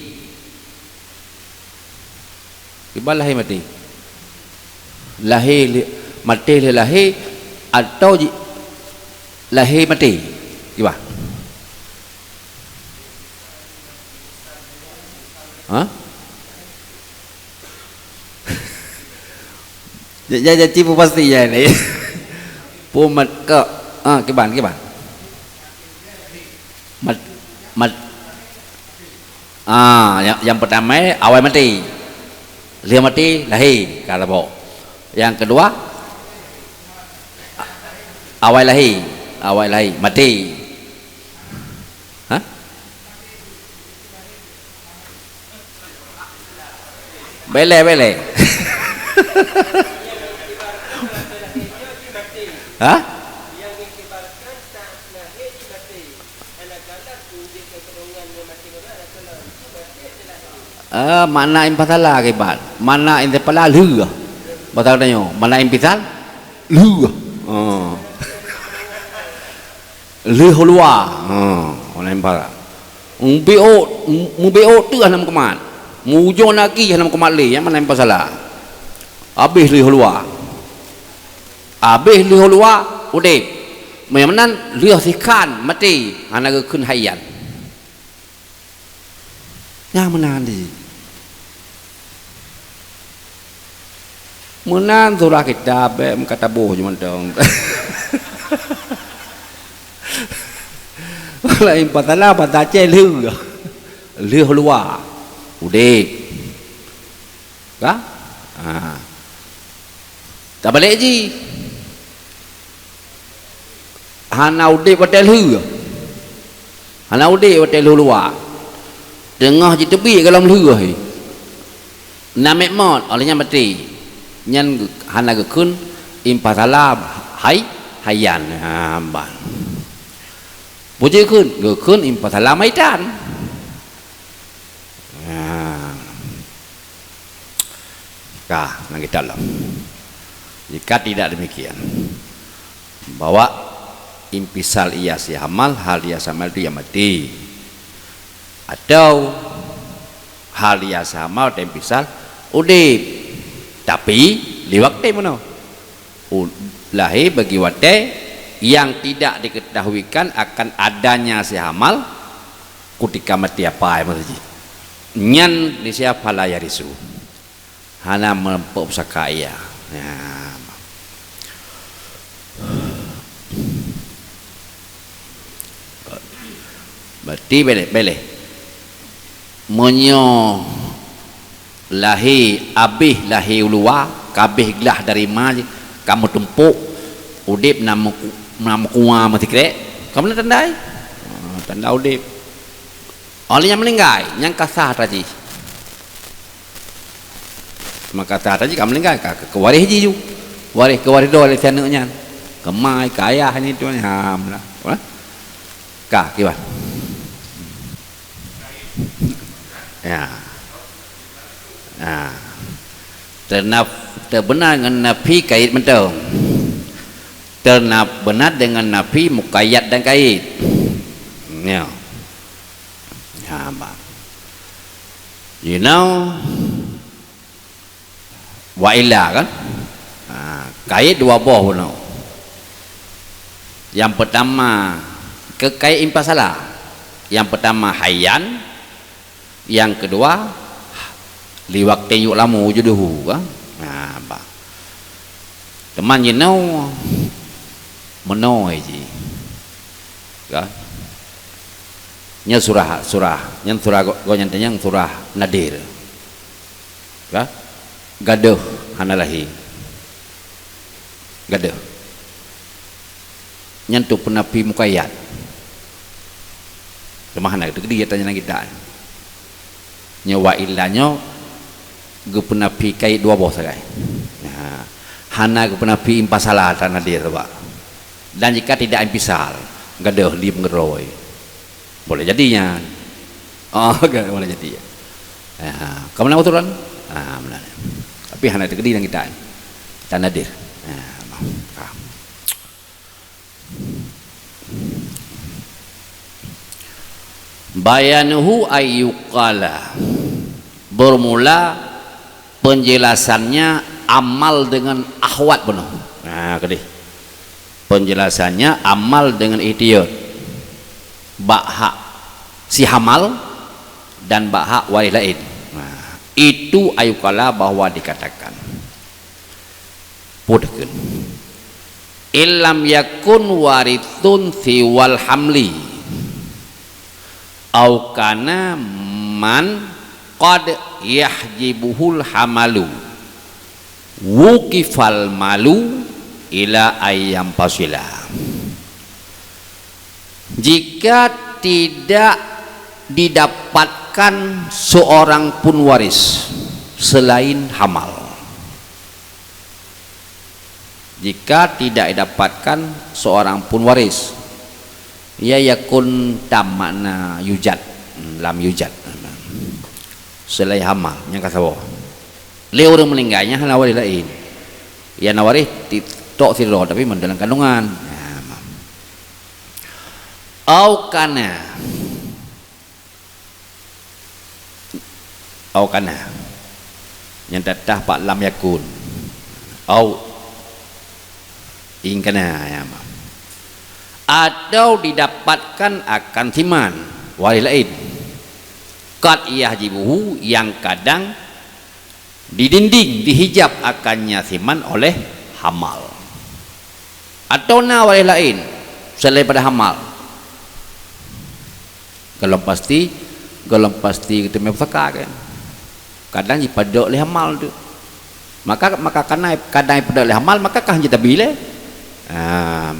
Iban lahé mati. Lahé lé-, mati lé lahé atau ji-, lahé mati. Iban. Ha? Ja-, ja-, ja, ci peue pasti ja ni. Peue mat-, ka, ah, kiban, kiban. Mat-, mat-, ah, nyang, nyang peutama awai maté. Lheueh maté, lahé, ka saboh. Nyang keudua, a-, awai lahé, awai lahé, maté. Ha? Beleh, beleh. Ha? Eh, makna inpasala kiban. Makna inpasala lheueh. Bahasa tanyoe, makna inpasal lheueh. Oh. Lheueh luwa. Ha, ulôn ba. Mubiôk, mubiôk teuh hana meukumat. Mujôh naki hana meukumat lé, nyang mana nyang pasala. Abéh lheueh luwa. Abéh lheueh luwa, udép. Meunyoe meunan lheueh sikhan maté, hana geukheun hayyan. Nyang meunan di. Meunan surah kitab, bèk meukatabôh jih mantong. Laén pasala basa Aceh lheueh. Lheueh luwa. Udép. Ka? Ha. Tabalek jih. Hana udép watèe lheueh. Hana udép watèe lheueh luwa. Teungoh jiteubiet gohlom lheueh. Na mèt mot, óh lheueh nyan maté. Nyan hana geukheun inpasala hay-, hayyan. Ha, ban. Peue jikheun? Geukheun inpasala maitan. Ha. Ka, nang kitab lom. Jika tidak demikian, bahwa inpasal ia si Hamal, hal ia si Hamal itu ia mati. Atau hal ia si Hamal dan inpasal udép. Tapi, lé watèe bunoe. U-, lahé bagi watèe yang tidak diketahuikan akan adanya si Hamal, Kutika mati apai meuseujid. Nyan nisya fala yarisu. Hana meurumpok pusaka ia. Ya. Berarti beleh, beleh. Meunyoe lahé abéh, lahé u luwa, ka abéh glah dari ma, ka meutumpôk, udép na meuku-, na meukuwa meusikrek, ka meunan tanda ai. Ha, tanda udép. Óh lheueh nyan meuninggai, nyan ka sah atra jih. Maka sah atra jih ka meuninggai, ka keu waréh jih ju. Waréh keu waréh droe lé si aneuk nyan. Keu ma, keu ayah nyan tu nyan. Ha, meunan. Ka, kiban. Ya. Ha. Teunaf-, teubeuna ngon nafi kait mantong. Teunaf-, beuna deungon nafi muqayyad dan kait. Ya. Ha, bah. You know, wa illa kan? Ha, kait dua boh bunoe. Nyang peutama, keu kait inpasala. Nyang peutama hayyan, nyang keudua liwaqtin yu'lamu wujuduhu kan? Ha, bah. Teuma jinoe meunoe jih. Kan? Nyan surah, surah, nyan surah go-, gobnyan tanyong surah Nadir. Ka? Gadôh hana lahé. Gadôh. Nyan tu peunafi muqayyad. Teuma hana teukeudi atra nyan kitab. Nyoe wa illa nyoe geupeunafi kait dua boh sagai. Ha. Hana geupeunafi inpasala atra Nadir, bah. Dan jika tidak infisal, gadôh di meungeurôi. Boleh jadi nyan. Oh, ka, boleh jadi. Ya, ka meunan utoran? Ah, meunan. Tapi hana teukeudi lam kitab. Kitab Nadir. Ya, ha. Bayanuhu ayyuqala. Bermula penjelasannya amal dengan akhwat bunoe. Nah, keudeh. Penjelasannya amal dengan ihtiyat. Bak hak si hamal dan bak hak waréh laén. Nah, itu ayyuqala bahwa dikatakan. Peue takheun. Illam yakun warithun siwal hamli. Au kana man qad yahjibuhul hamalu. Wukifal malu ila ayyam fasila. Jika tidak didapatkan seorang pun waris selain hamal. Jika tidak didapatkan seorang pun waris, ya yakun tam makna yujad, lam yujad. Selain hamal, nyang ka saboh. Lé ureuëng meuninggai nyan hana waréh laén. Ya na waréh ti-, tok sidroe, tapi mandum lam kandungan. Nah, ma-, au kana. Au kana. Nyang tatah bak lam yakun. Au in kana, ya, ma-, atau didapatkan akan siman, waréh laén. Qad yahjibuhu, yang kadang didinding, dihijab akannya siman oleh hamal. Atau na waréh laén selain pada hamal. Golom pasti, golom pasti geuteumé pusaka kan. Kadang jipadok lé hamal tu. Maka, maka kana, kadang jipadok lé hamal, maka kah jitabi lé. Ah,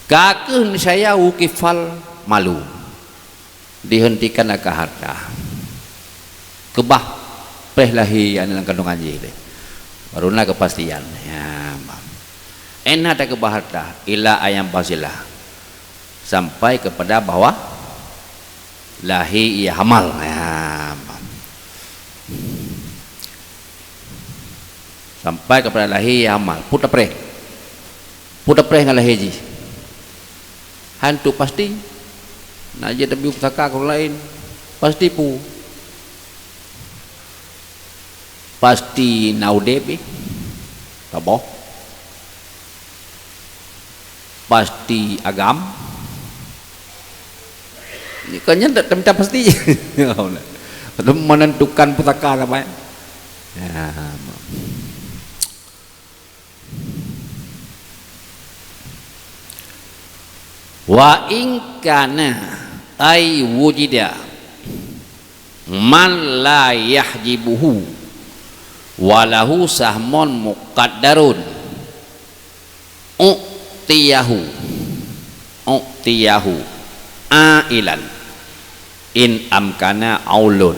ka kheueh niscaya wukifal malu. Dihentikan akan harta. Keubah preh lahé aneuk lam kandungan jih lé. Baru na keupastian. Ya, ma-, ena takeubah harta ila ayyam fasila. Sampai kepada bahwa lahé ia hamal. Ya, ma-, Sampai kepada lahé ia hamal. Peue tapreh. Peue tapreh ngon lahé jih. Hantu pasti. Na jeuet tabi pusaka keu ureuëng laén. Pasti peue. Pasti na udeb, eh. Saboh. Pasti agam. Kon nyan tak, tak mita pasti. Untuk menentukan pusaka sampai. Ya. Wa in kana ay wujida man la yahjibuhu wa lahu sahmun muqaddarun. U'tiyahu, u'tiyahu ailan in amkana aulun.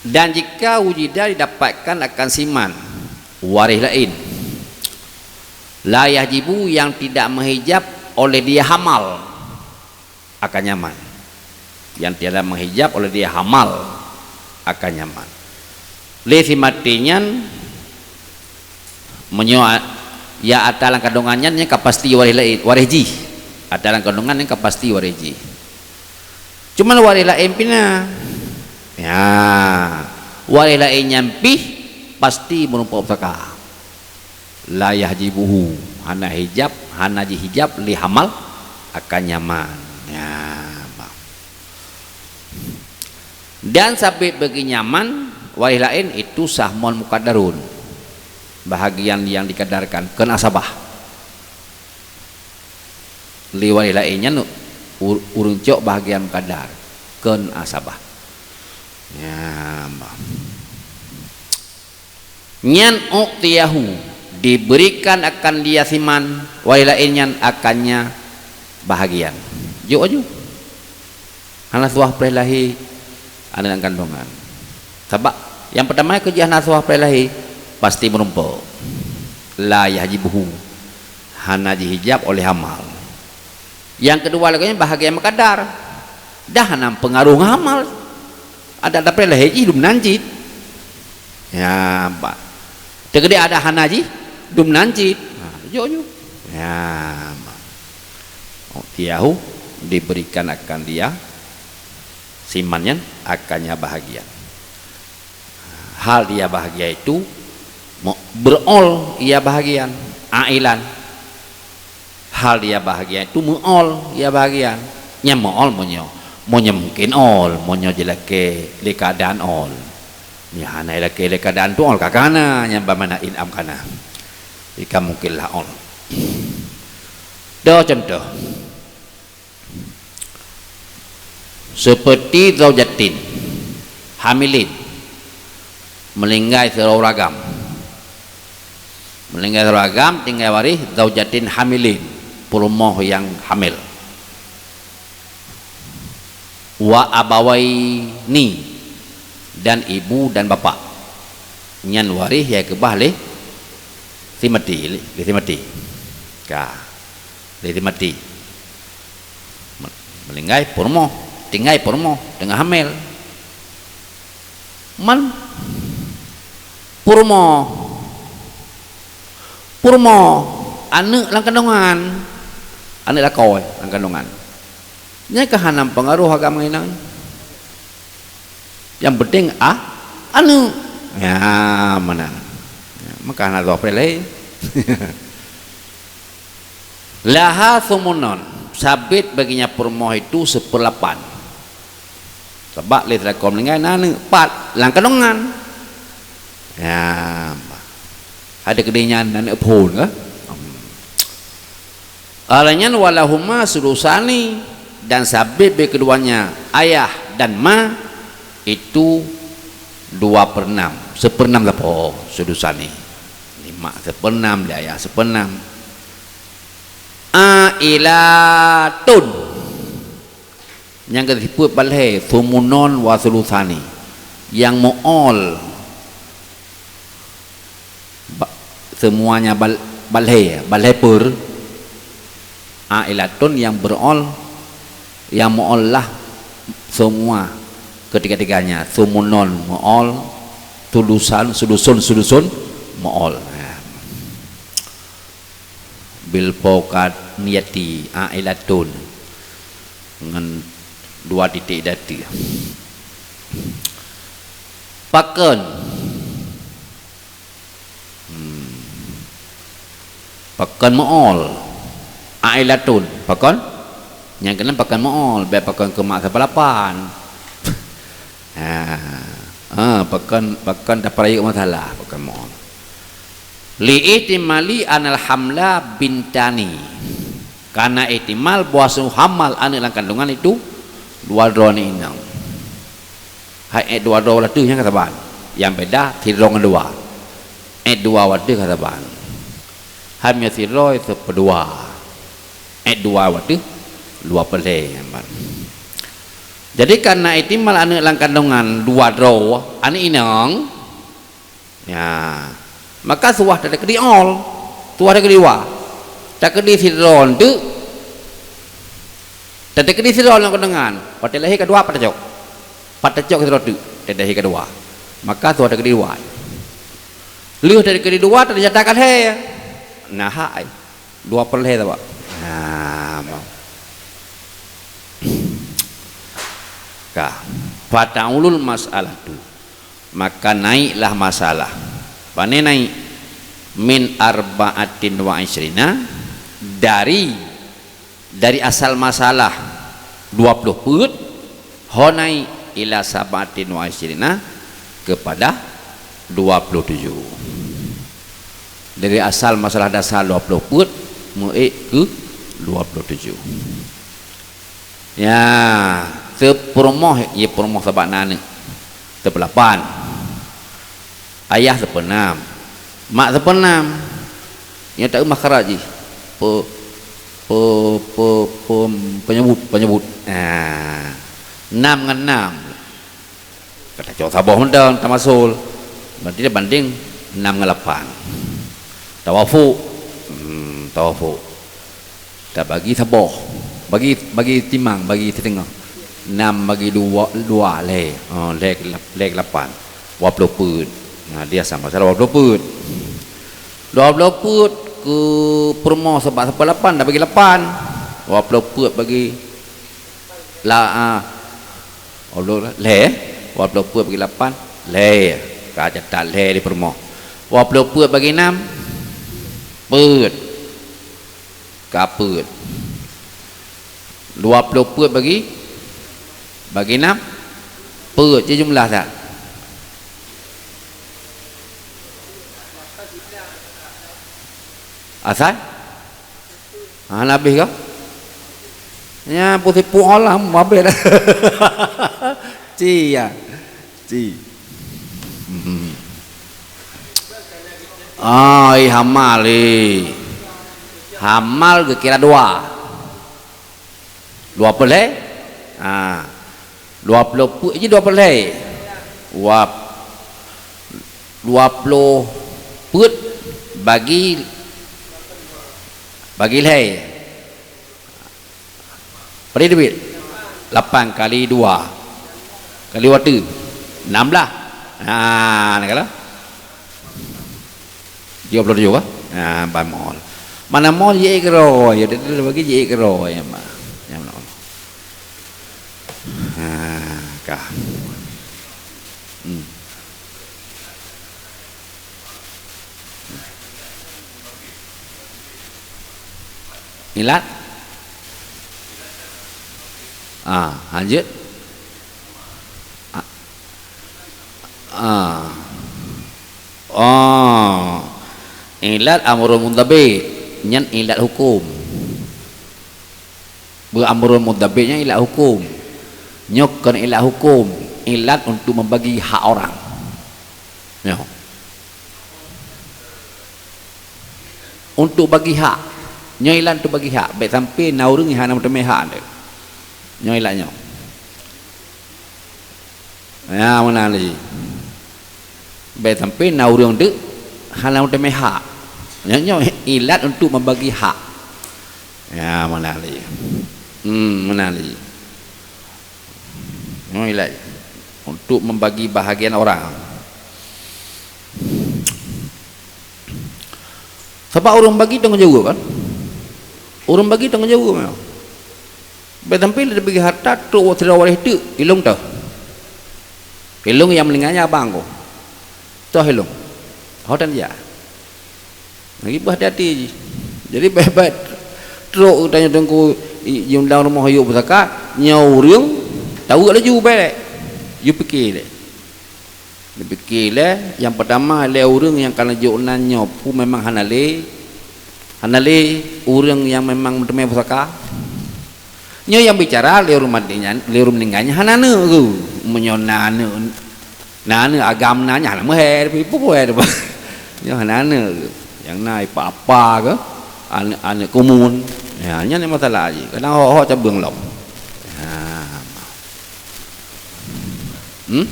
Dan jika wujida didapatkan akan siman, waréh laén, la yahjibu, yang tidak menghijab oleh dia hamal, akan nyaman. Yang tidak menghijab oleh dia hamal, akan nyaman. Lé si maté nyan, meunyoe a-, ya ata lam kandungan nyan, nyan ka pasti waréh laén, waréh jih. Ata lam kandungan nyan ka pasti waréh jih. Cuman waréh laén pih na. Ya, waréh laén nyan pih pasti meurumpok pusaka. La yahjibuhu, hana hijab, hana jihijab lé hamal, akan nyaman. Ya, bah. Dan sabit bagi nyaman, waréh laén itu sahmun muqaddarun, bahagian yang dikadarkan, kon asabah. Lé waréh laén nyan ur-, ureuëng cok bahagian muqaddar, kon asabah. Ya, bah. Nyan u'tiyahu, diberikan akan dia siman, waréh laén nyan akannya bahagian. Jok aju. Hana suah preh lahé aneuëk lam kandungan. Sabab nyang peurtama keu jih hana suah preh lahé, pasti meurumpok. La yahjibuhu, hana jihijab oleh hamal. Nyang keudua lagée nyan bahagian mukadar, dah hana peungaruh ngon hamal. Adak dapet lahé jih dum nan cit. Ya, ba-, teukeudi adak hana jih dum nan cit. Ha, jok nyoe. Ya, ba-, u'tiyahu, diberikan akan dia, siman nyan akannya bahagian. Hal dia bahagia itu me-, beurôl ia bahagian, ailan. Hal dia bahagia itu meuôl ia bahagian. Nyang meuôl meunyoe, meunyoe mungkin ôl, meunyoe jilakée lé keuadaan ôl. Nyang hana jilakée lé keuadaan tu ôl ka kana, nyang bak makna in amkana. Jika mungkinlah ôl. Toh contoh. Seperti zaujatin hamilin, meuninggai sidroe ureuëng agam. Meuninggai sidroe ureuëng agam, tinggai waréh zaujatin hamilin, peurumoh nyang hamil. Wa abawaini, dan ibu dan bapak. Nyan waréh nyang keubah lé si maté, lé si maté. Ka. Lé si maté. Me-, meuninggai peurumoh, tinggai peurumoh, teungoh hamil. Man peurumoh, peurumoh, aneuëk lam kandungan, aneuëk lakoe lam kandungan. Nyan ka hana peungaruh agam ngon inong. Nyang penting, ah, aneuëk. Ya, meunan. Ya, maka hana droe preh lahé. Laha sumunon, sabit baginya peurumoh itu seperlapan. Sabab lé sidroe meuninggai na aneuëk pat lam kandungan. Ya, ada keudeh nyan aneuëk phon ka? Alanya walahuma sulusani, dan sabit bagi keduanya ayah dan ma itu dua per enam, seperenam sapo sulusani. Lima seperenam, di ayah seperenam. Ailatun. Nyang geuseuôt balhée, sumunon wa sulusani. Nyang meuôl ba-, semuanya bal-, balhée, balhée per. Ailatun yang berol, yang meuôl lah semua ketiga-tiganya. Sumunon meuôl, sulusan, sulusun, sulusun meuôl. Bil fauqaniyati ailatun ngon dua titik dati. Pakon. Hmm. Pakon meuôl. Ailatun. Pakon? Nyang keunan pakon mu'ol, bèk pakon keu mak sapeue lapan. Ha. Ha, pakon, pakon tapeurayeuk masalah, pakon mu'ol. Li ihtimali anal hamla bintani. Karena ihtimal bahwasanya hamal aneuk lam kandungan itu dua droe aneuk inong. Hai èk dua droe watèe nyan ka saban. Nyang beda sidroe ngon dua. Èk dua watèe ka saban. Hai meunyoe sidroe seupeudua. Èk dua watèe dua peureulèe nyan ban. Jadi karena ihtimal aneuk lam kandungan dua droe aneuk inong, ya, maka suwah takeudi ol, suwah takeudi dua. Takeudi sidroe teuk, takeudi sidroe lam kandungan. Watèe lahé keudua pat tacok. Pat tacok sidroe teuk, watèe lahé keudua. Maka suwah takeudi dua. Lheueh takeudi dua, teunyata ka lhèe. Nah, hai. Dua peureulèe saban. Nah, mau. Ka. Fata'ulul mas'alatu. Maka naiklah masalah. Pane naik? Min arba'atin wa isyrina, dari, dari asal masalah dua puluh peuet, ho naik ila sab'atin wa isyrina, kepada dua puluh tujuh. Dari asal masalah dasar dua puluh peuet, meuék keu dua puluh tujuh. Ya, teupeurumoh, ya peurumoh sabab na aneuk. Teupeulapan. Ayah teupeuenam. Mak teupeuenam. Nyang taeu makhraj jih. Pe-, pe-, pe-, pe-, penyebut, penyebut. Ah. Enam ngon enam. Ka tacok saboh mantong tamasul. Berarti tabandeng enam ngon lapan. Tawafuk. Hmm, tawafuk. Tabagi saboh. Bagi, bagi timang, bagi siteungoh. Enam bagi dua, dua, lhèe. Oh, lhèe ke lap-, lhèe keu lapan. Dua puluh peuet. Nah, dia sama salah dua puluh peuet. Dua puluh peuet keu peurumoh sabab sapeue lapan, dah bagi lapan. Dua puluh peuet bagi la-, ah, Dua puluh lhèe, dua puluh peuet bagi lapan, lhèe. Ka catat lhèe di peurumoh. Dua puluh peuet bagi enam, peuet. Ka peuet. Dua puluh peuet bagi, bagi enam, peuet. Cit jumlah that. Asai? Hana habéh kah? Nyan peusipuek alam habéh dah. Ci, ya. Ci. Hmm. Ah, ih, hamal, ih. Hamal geukira dua. Dua peureulèe? Ha. Dua ploh peuet jih dua peureulèe. Dua, dua ploh peuet bagi, bagi lhèe. Padum teubiet? Lapan kali dua. Kali dua teuk. Enam blah. Ha, na kalon. Dua ploh tujoh, bah? Ha, ban mol. Mana mol jeuet keudroe, ya, dia bagi jeuet keudroe, ya, mah. Ya, mana mol. Ha, ka. Hmm. Ilat? Ah, lanjut. Ah. Ah. Oh. Ilat amrun mundabit. Nyan ilat hukum. Beu amrun mundabit nyan ilat hukum. Nyoe kon ilat hukum, ilat untuk membagi hak orang. Nyoe. Untuk bagi hak. Nyoe ilat untuk bagi hak. Bèk sampai na ureueng nyang hana meuteumé hak. Nyoe ilat nyoe. Ya, meunan lé. Bèk sampai na ureueng deuk hana meuteumé hak. Nyoe, nyoe ilat untuk membagi hak. Ya, meunan lé. Hmm, meunan lé. Nyoe ilat untuk membagi bahagian orang. Sabab ureueng bagi tanggong jaweueb kan? Ureueng bagi tanggong jaweueb memang. Bèk sampai lé bagi harta trok sidroe waréh teuk, ilong teuh. Ilong nyang meuninggai nyan abang ku. Teuh ilong. Ho tan jak. Lagi bah hati-hati jih. Jadi bèk-bèk trok tanyoe teungku Jiundang rumoh yue pusaka, nyoe ureuëng taweuek laju bèk. Yue pike lé. Yue pike lé, nyang peutama lé ureuëng nyang ka neujok nan nyoe peue memang hana lé, hana lé ureuëng nyang memang meuteumé pusaka. Nyoe nyang bicara lé ureuëng maté nyan, lé ureuëng meuninggai nyan hana aneuk geuh. Meunyoe na aneuk, na aneuk agam na nyan hana meuhé, tapi peue hé teuma. Nyoe hana aneuk geuh. Nyang na ipa-apa geuh, aneuk, aneuk kumun. Ya, nyan masalah jih. Kadang ho-ho cabeueng lom. Ya. Hmm?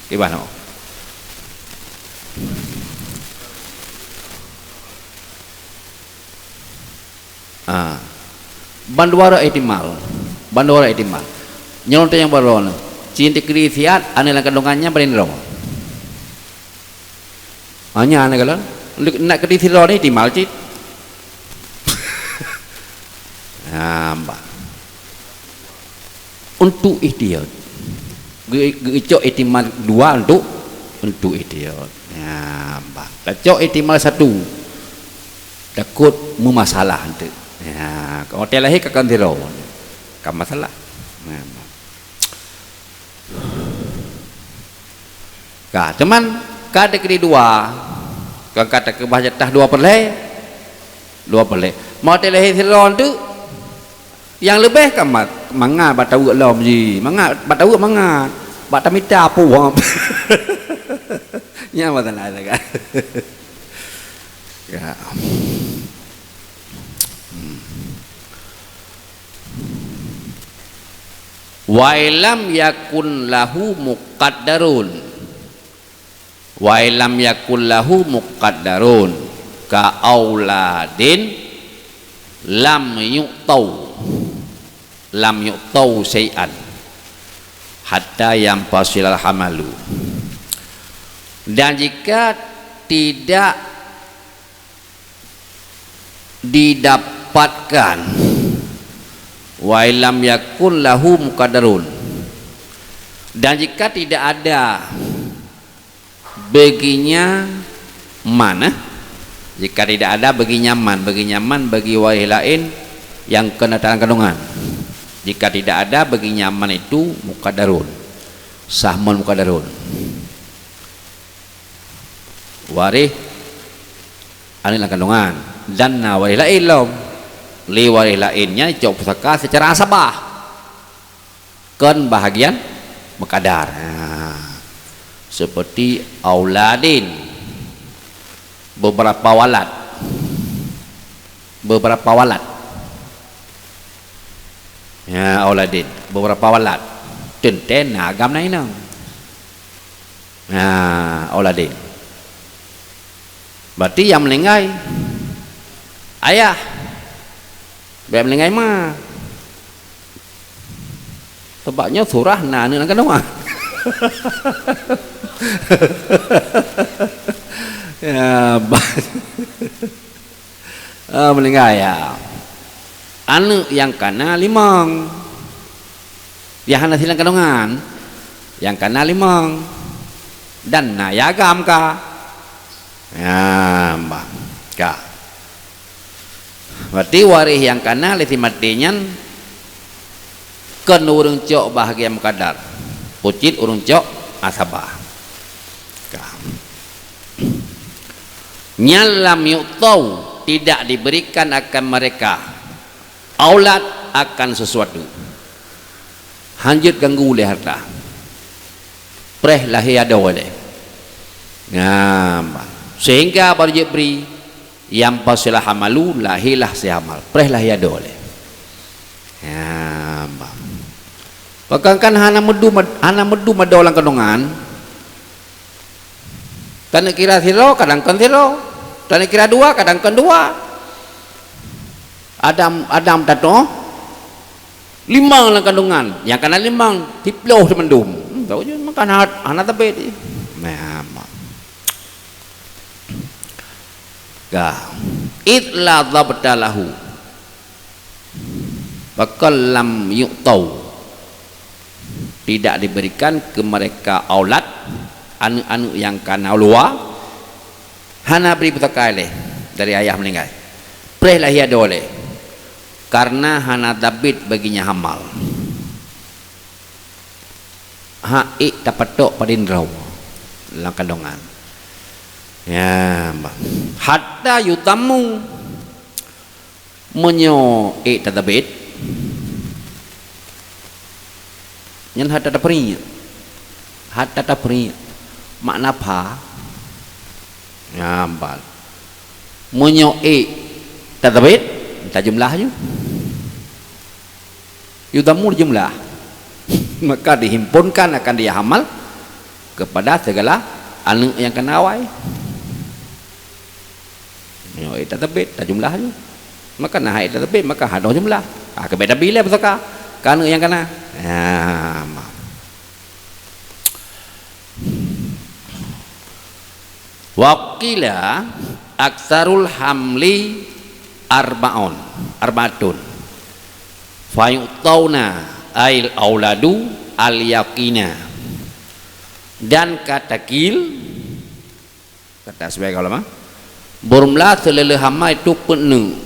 Kiban ho. Ah. Bandua rot ihtimal. Bandua rot ihtimal. Nyoe teuh nyang baroe nyoe. Cit dikeuri siat, aneuk lam kandungan nyan bak droe. Hanya aneuk galon. Nak keudeh sidroe ni ihtimal cit. Hamba. Untuk ihtiyat. Geu-, geucok ihtimal dua untuk, untuk ihtiyat. Ya, bah. Tacok ihtimal satu. Takot meumasalah nanti. Ya, kalau hotel lahé ka kan sidroe. Ka masalah. Ya, bah. Ka, teuma ka dikeuri dua. Ka, ka takeubah jatah dua peureulèe. Dua peureulèe. Mau hotel lahé sidroe tu, nyang leubeh ka mat, mangat bak taweuek lom jih. Mangat, bak taweuek mangat. Bak tamita puih. Nyan masalah kan. Ya. Hmm. Wa illam yakun lahu muqaddarun. Wa illam yakun lahu muqaddarun ka auladin lam yu'tau, lam yu'tau syai'an hatta yanfasilal hamalu. Dan jika tidak didapatkan, wa illam yakun lahu muqaddarun, dan jika tidak ada baginya man, eh? Jika tidak ada baginya man, baginya man bagi waréh laén nyang keunan dalam kandungan. Jika tidak ada baginya man itu muqaddarun, sahmun muqaddarun. Waréh aneuk lam kandungan dan na waréh laén lom. Lé waréh laén nyan cok pusaka secara asabah, kon bahagian mukadar. Ha. Seperti auladin, beberapa walad. Beberapa walad. Ya, auladin, beberapa walad. Teuntèe na agam na inong. Nah, auladin. Berarti nyang meuninggai ayah. Bèk meuninggai ma. Sabab nyoe surah na aneuk lam kandungan. Ya, ba-, Ah, meuninggai, ya. Aneuk nyang kana limong. Nyang hana silang kandungan, nyang kana limong. Dan na nyang agam ka. Ya, bah. Ka. Berarti waréh nyang kana lé si maté nyan kon ureueng cok bahagian mukadar. Peucit ureueng cok asabah. Ka. Nyan lam yu'tau, tidak diberikan akan mereka, aulat akan sesuatu. Hanjeuet ganggu lé harta. Preh lahé adoe lé. Nah, sehingga baru jeuet bri, yanfasilal hamalu, lahé lah si hamal. Preh lahé adoe lé. Ya, bah. Pakon kan hana meudum, hana meudum adoe lam kandungan. Taneuk kira sidroe, kadang kon sidroe. Taneuk kira dua, kadang kon dua. Adam, Adam tatoh limong lam kandungan. Nyang kana limong, siploh teumandum. Hmm, tahu je, maka hana, hana teubit. Nah, ma-, ka. Id la dhabta lahu. Pakon lam yu'tau, tidak diberikan ke mereka aulat, aneuk-aneuk nyang kana luwa, hana bri pusaka lé dari ayah meuninggai. Preh lahé adoe lé. Karena hana tabet bagi nyang hamal. Hak ék tapatok padum droe lam kandongan. Ya, bah. Hatta yudammu, meunyoe ék tatabet, nyan hatta tapriek. Hatta tapriek. Makna pha? Ya, bah. Meunyoe ék tatabet, tajumlah ju. Yudammu jumlah. Maka dihimpunkan akan dia hamal kepada segala aneuk nyang kana awai. Nyoe ék tatabet, tajumlah ju. Maka na hai tatabet, maka hadoh jumlah. Ah, keubiet tabi lé pusaka. Ka aneuk nyang kana. Ya, ma. Wa qila aktsarul hamli arba'un, arba'atun. Fayu'tauna ail auladu al yaqina. Dan ka takil, kata sebagai ulama, beurmula seuleuleue hama itu peuet neuk.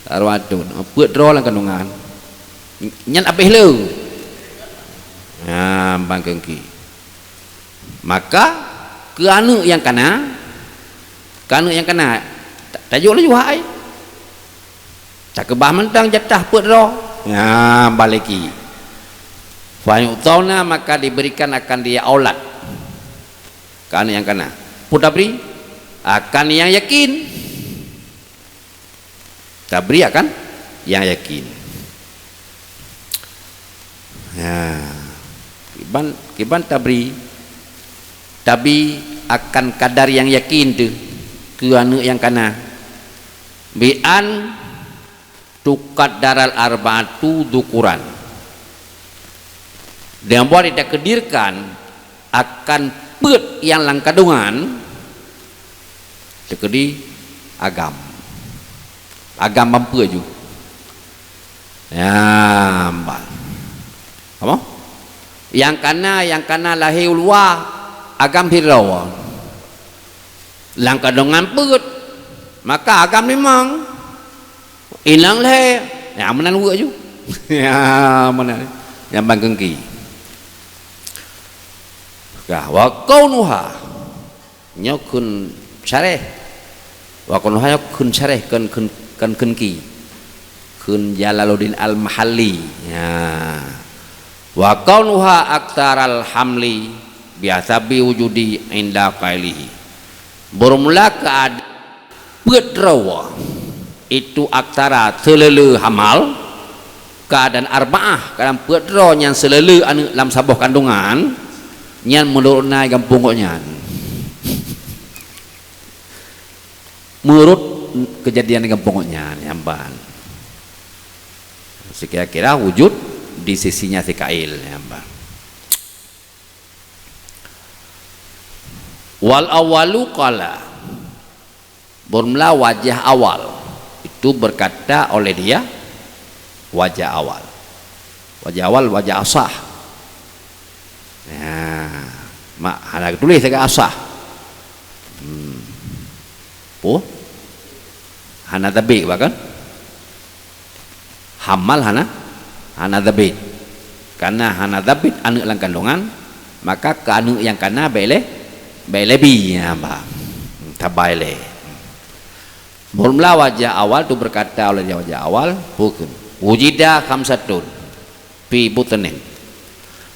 Arba'atun, peuet droe lam kandongan. Nyan abéh le. Ha, ban keungki. Maka, keu aneuk nyang kana, keu aneuk nyang kana, ta-, tajok laju hai. Takeubah mantong jatah peuet droe. Ya, baleki. Fayu'tauna, maka diberikan akan dia aulad. Keu aneuk nyang kana. Peue tabri? Akan nyang yakin. Tabri akan nyang yakin. Ya. Kiban, kiban tabri, tabi akan kadar nyang yakin teuh keu aneuk nyang kana. Bi an tuqaddaral arba'atu dzukuran. Dan buat ditakdirkan akan peuet nyang lam kandongan, teukeudi agam. Agam ban peuet ju. Ya, ban. Apa? Nyang kana, nyang kana lahé u luwa, agam sidroe. Lam kandongan peuet, maka agam limong. Inong lhée, ya, meunan weuek ju. Ya, meunan. Nyang ban keungki. Ka, wa kaunuha. Nyoe kheun syarah. Wa kaunuha nyoe kheun syarah, kheun, kheun, kheun keungki. Kheun Jalaluddin Al-Mahalli. Ya. Wa kaunuha aktsaral hamli bihasabi wujudi inda qailihi. Beurmula keuad-, peuet droe, itu aktsara seuleuleue hamal, keuadaan arba'ah, keuadaan peuet droe nyang seuleuleue aneuk lam saboh kandongan, nyan meunurot na gampông gobnyan. Meunurot keujadian gampông gobnyan, nyan ban. Sikira-kira wujud di sisinya si kail, nyan ban. Wal awwalu qala. Beurmula wajah awal. Itu berkata oleh dia, wajah awal. Wajah awal, wajah asah. Nah, mak hana tuléh sagai asah. Hmm. Peue? Hana tabet, bah, kan? Hamal hana, hana tabet. Karena hana tabet aneuk lam kandongan, maka keu aneuk nyang kana bék lé, bék lé bi, ya, bah. Tabai lé. Beurmula wajah awal tu berkata oleh dia wajah awal, peue kheun? Wujida khamsatun fi butnin.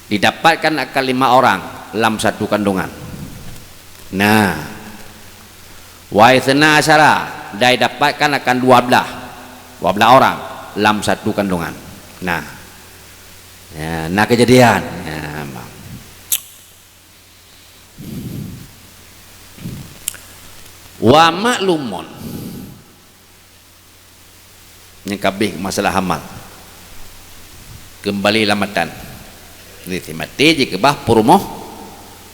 Didapatkan akan lima orang lam satu kandungan. Nah, wa itsna asyara, dan didapatkan akan dua belas, dua belas orang lam satu kandungan. Nah, ya, nah keujadian. Ya, wa ma'lumun. Nyang ka abéh masalah hamal. Keumbali lam matan. Jadi, si maté jikeubah peurumoh,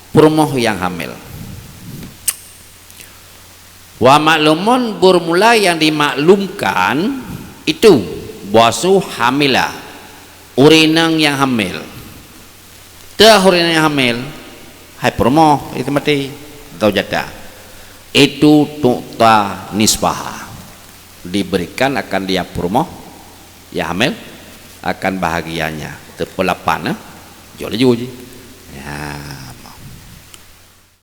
peurumoh nyang hamil. Wa ma'lumun, beurmula nyang dimaklumkan itu, bahwasôh hamila, ureuëng inong nyang hamil. Teuh ureuëng nyang hamil, hai peurumoh, itu maté, zaujata. Itu tu'ta nisfaha. diberikan akan dia peurumoh, ya hamil, akan bahagianya. Teupeu lapan, eh? Jok laju ji. Ya,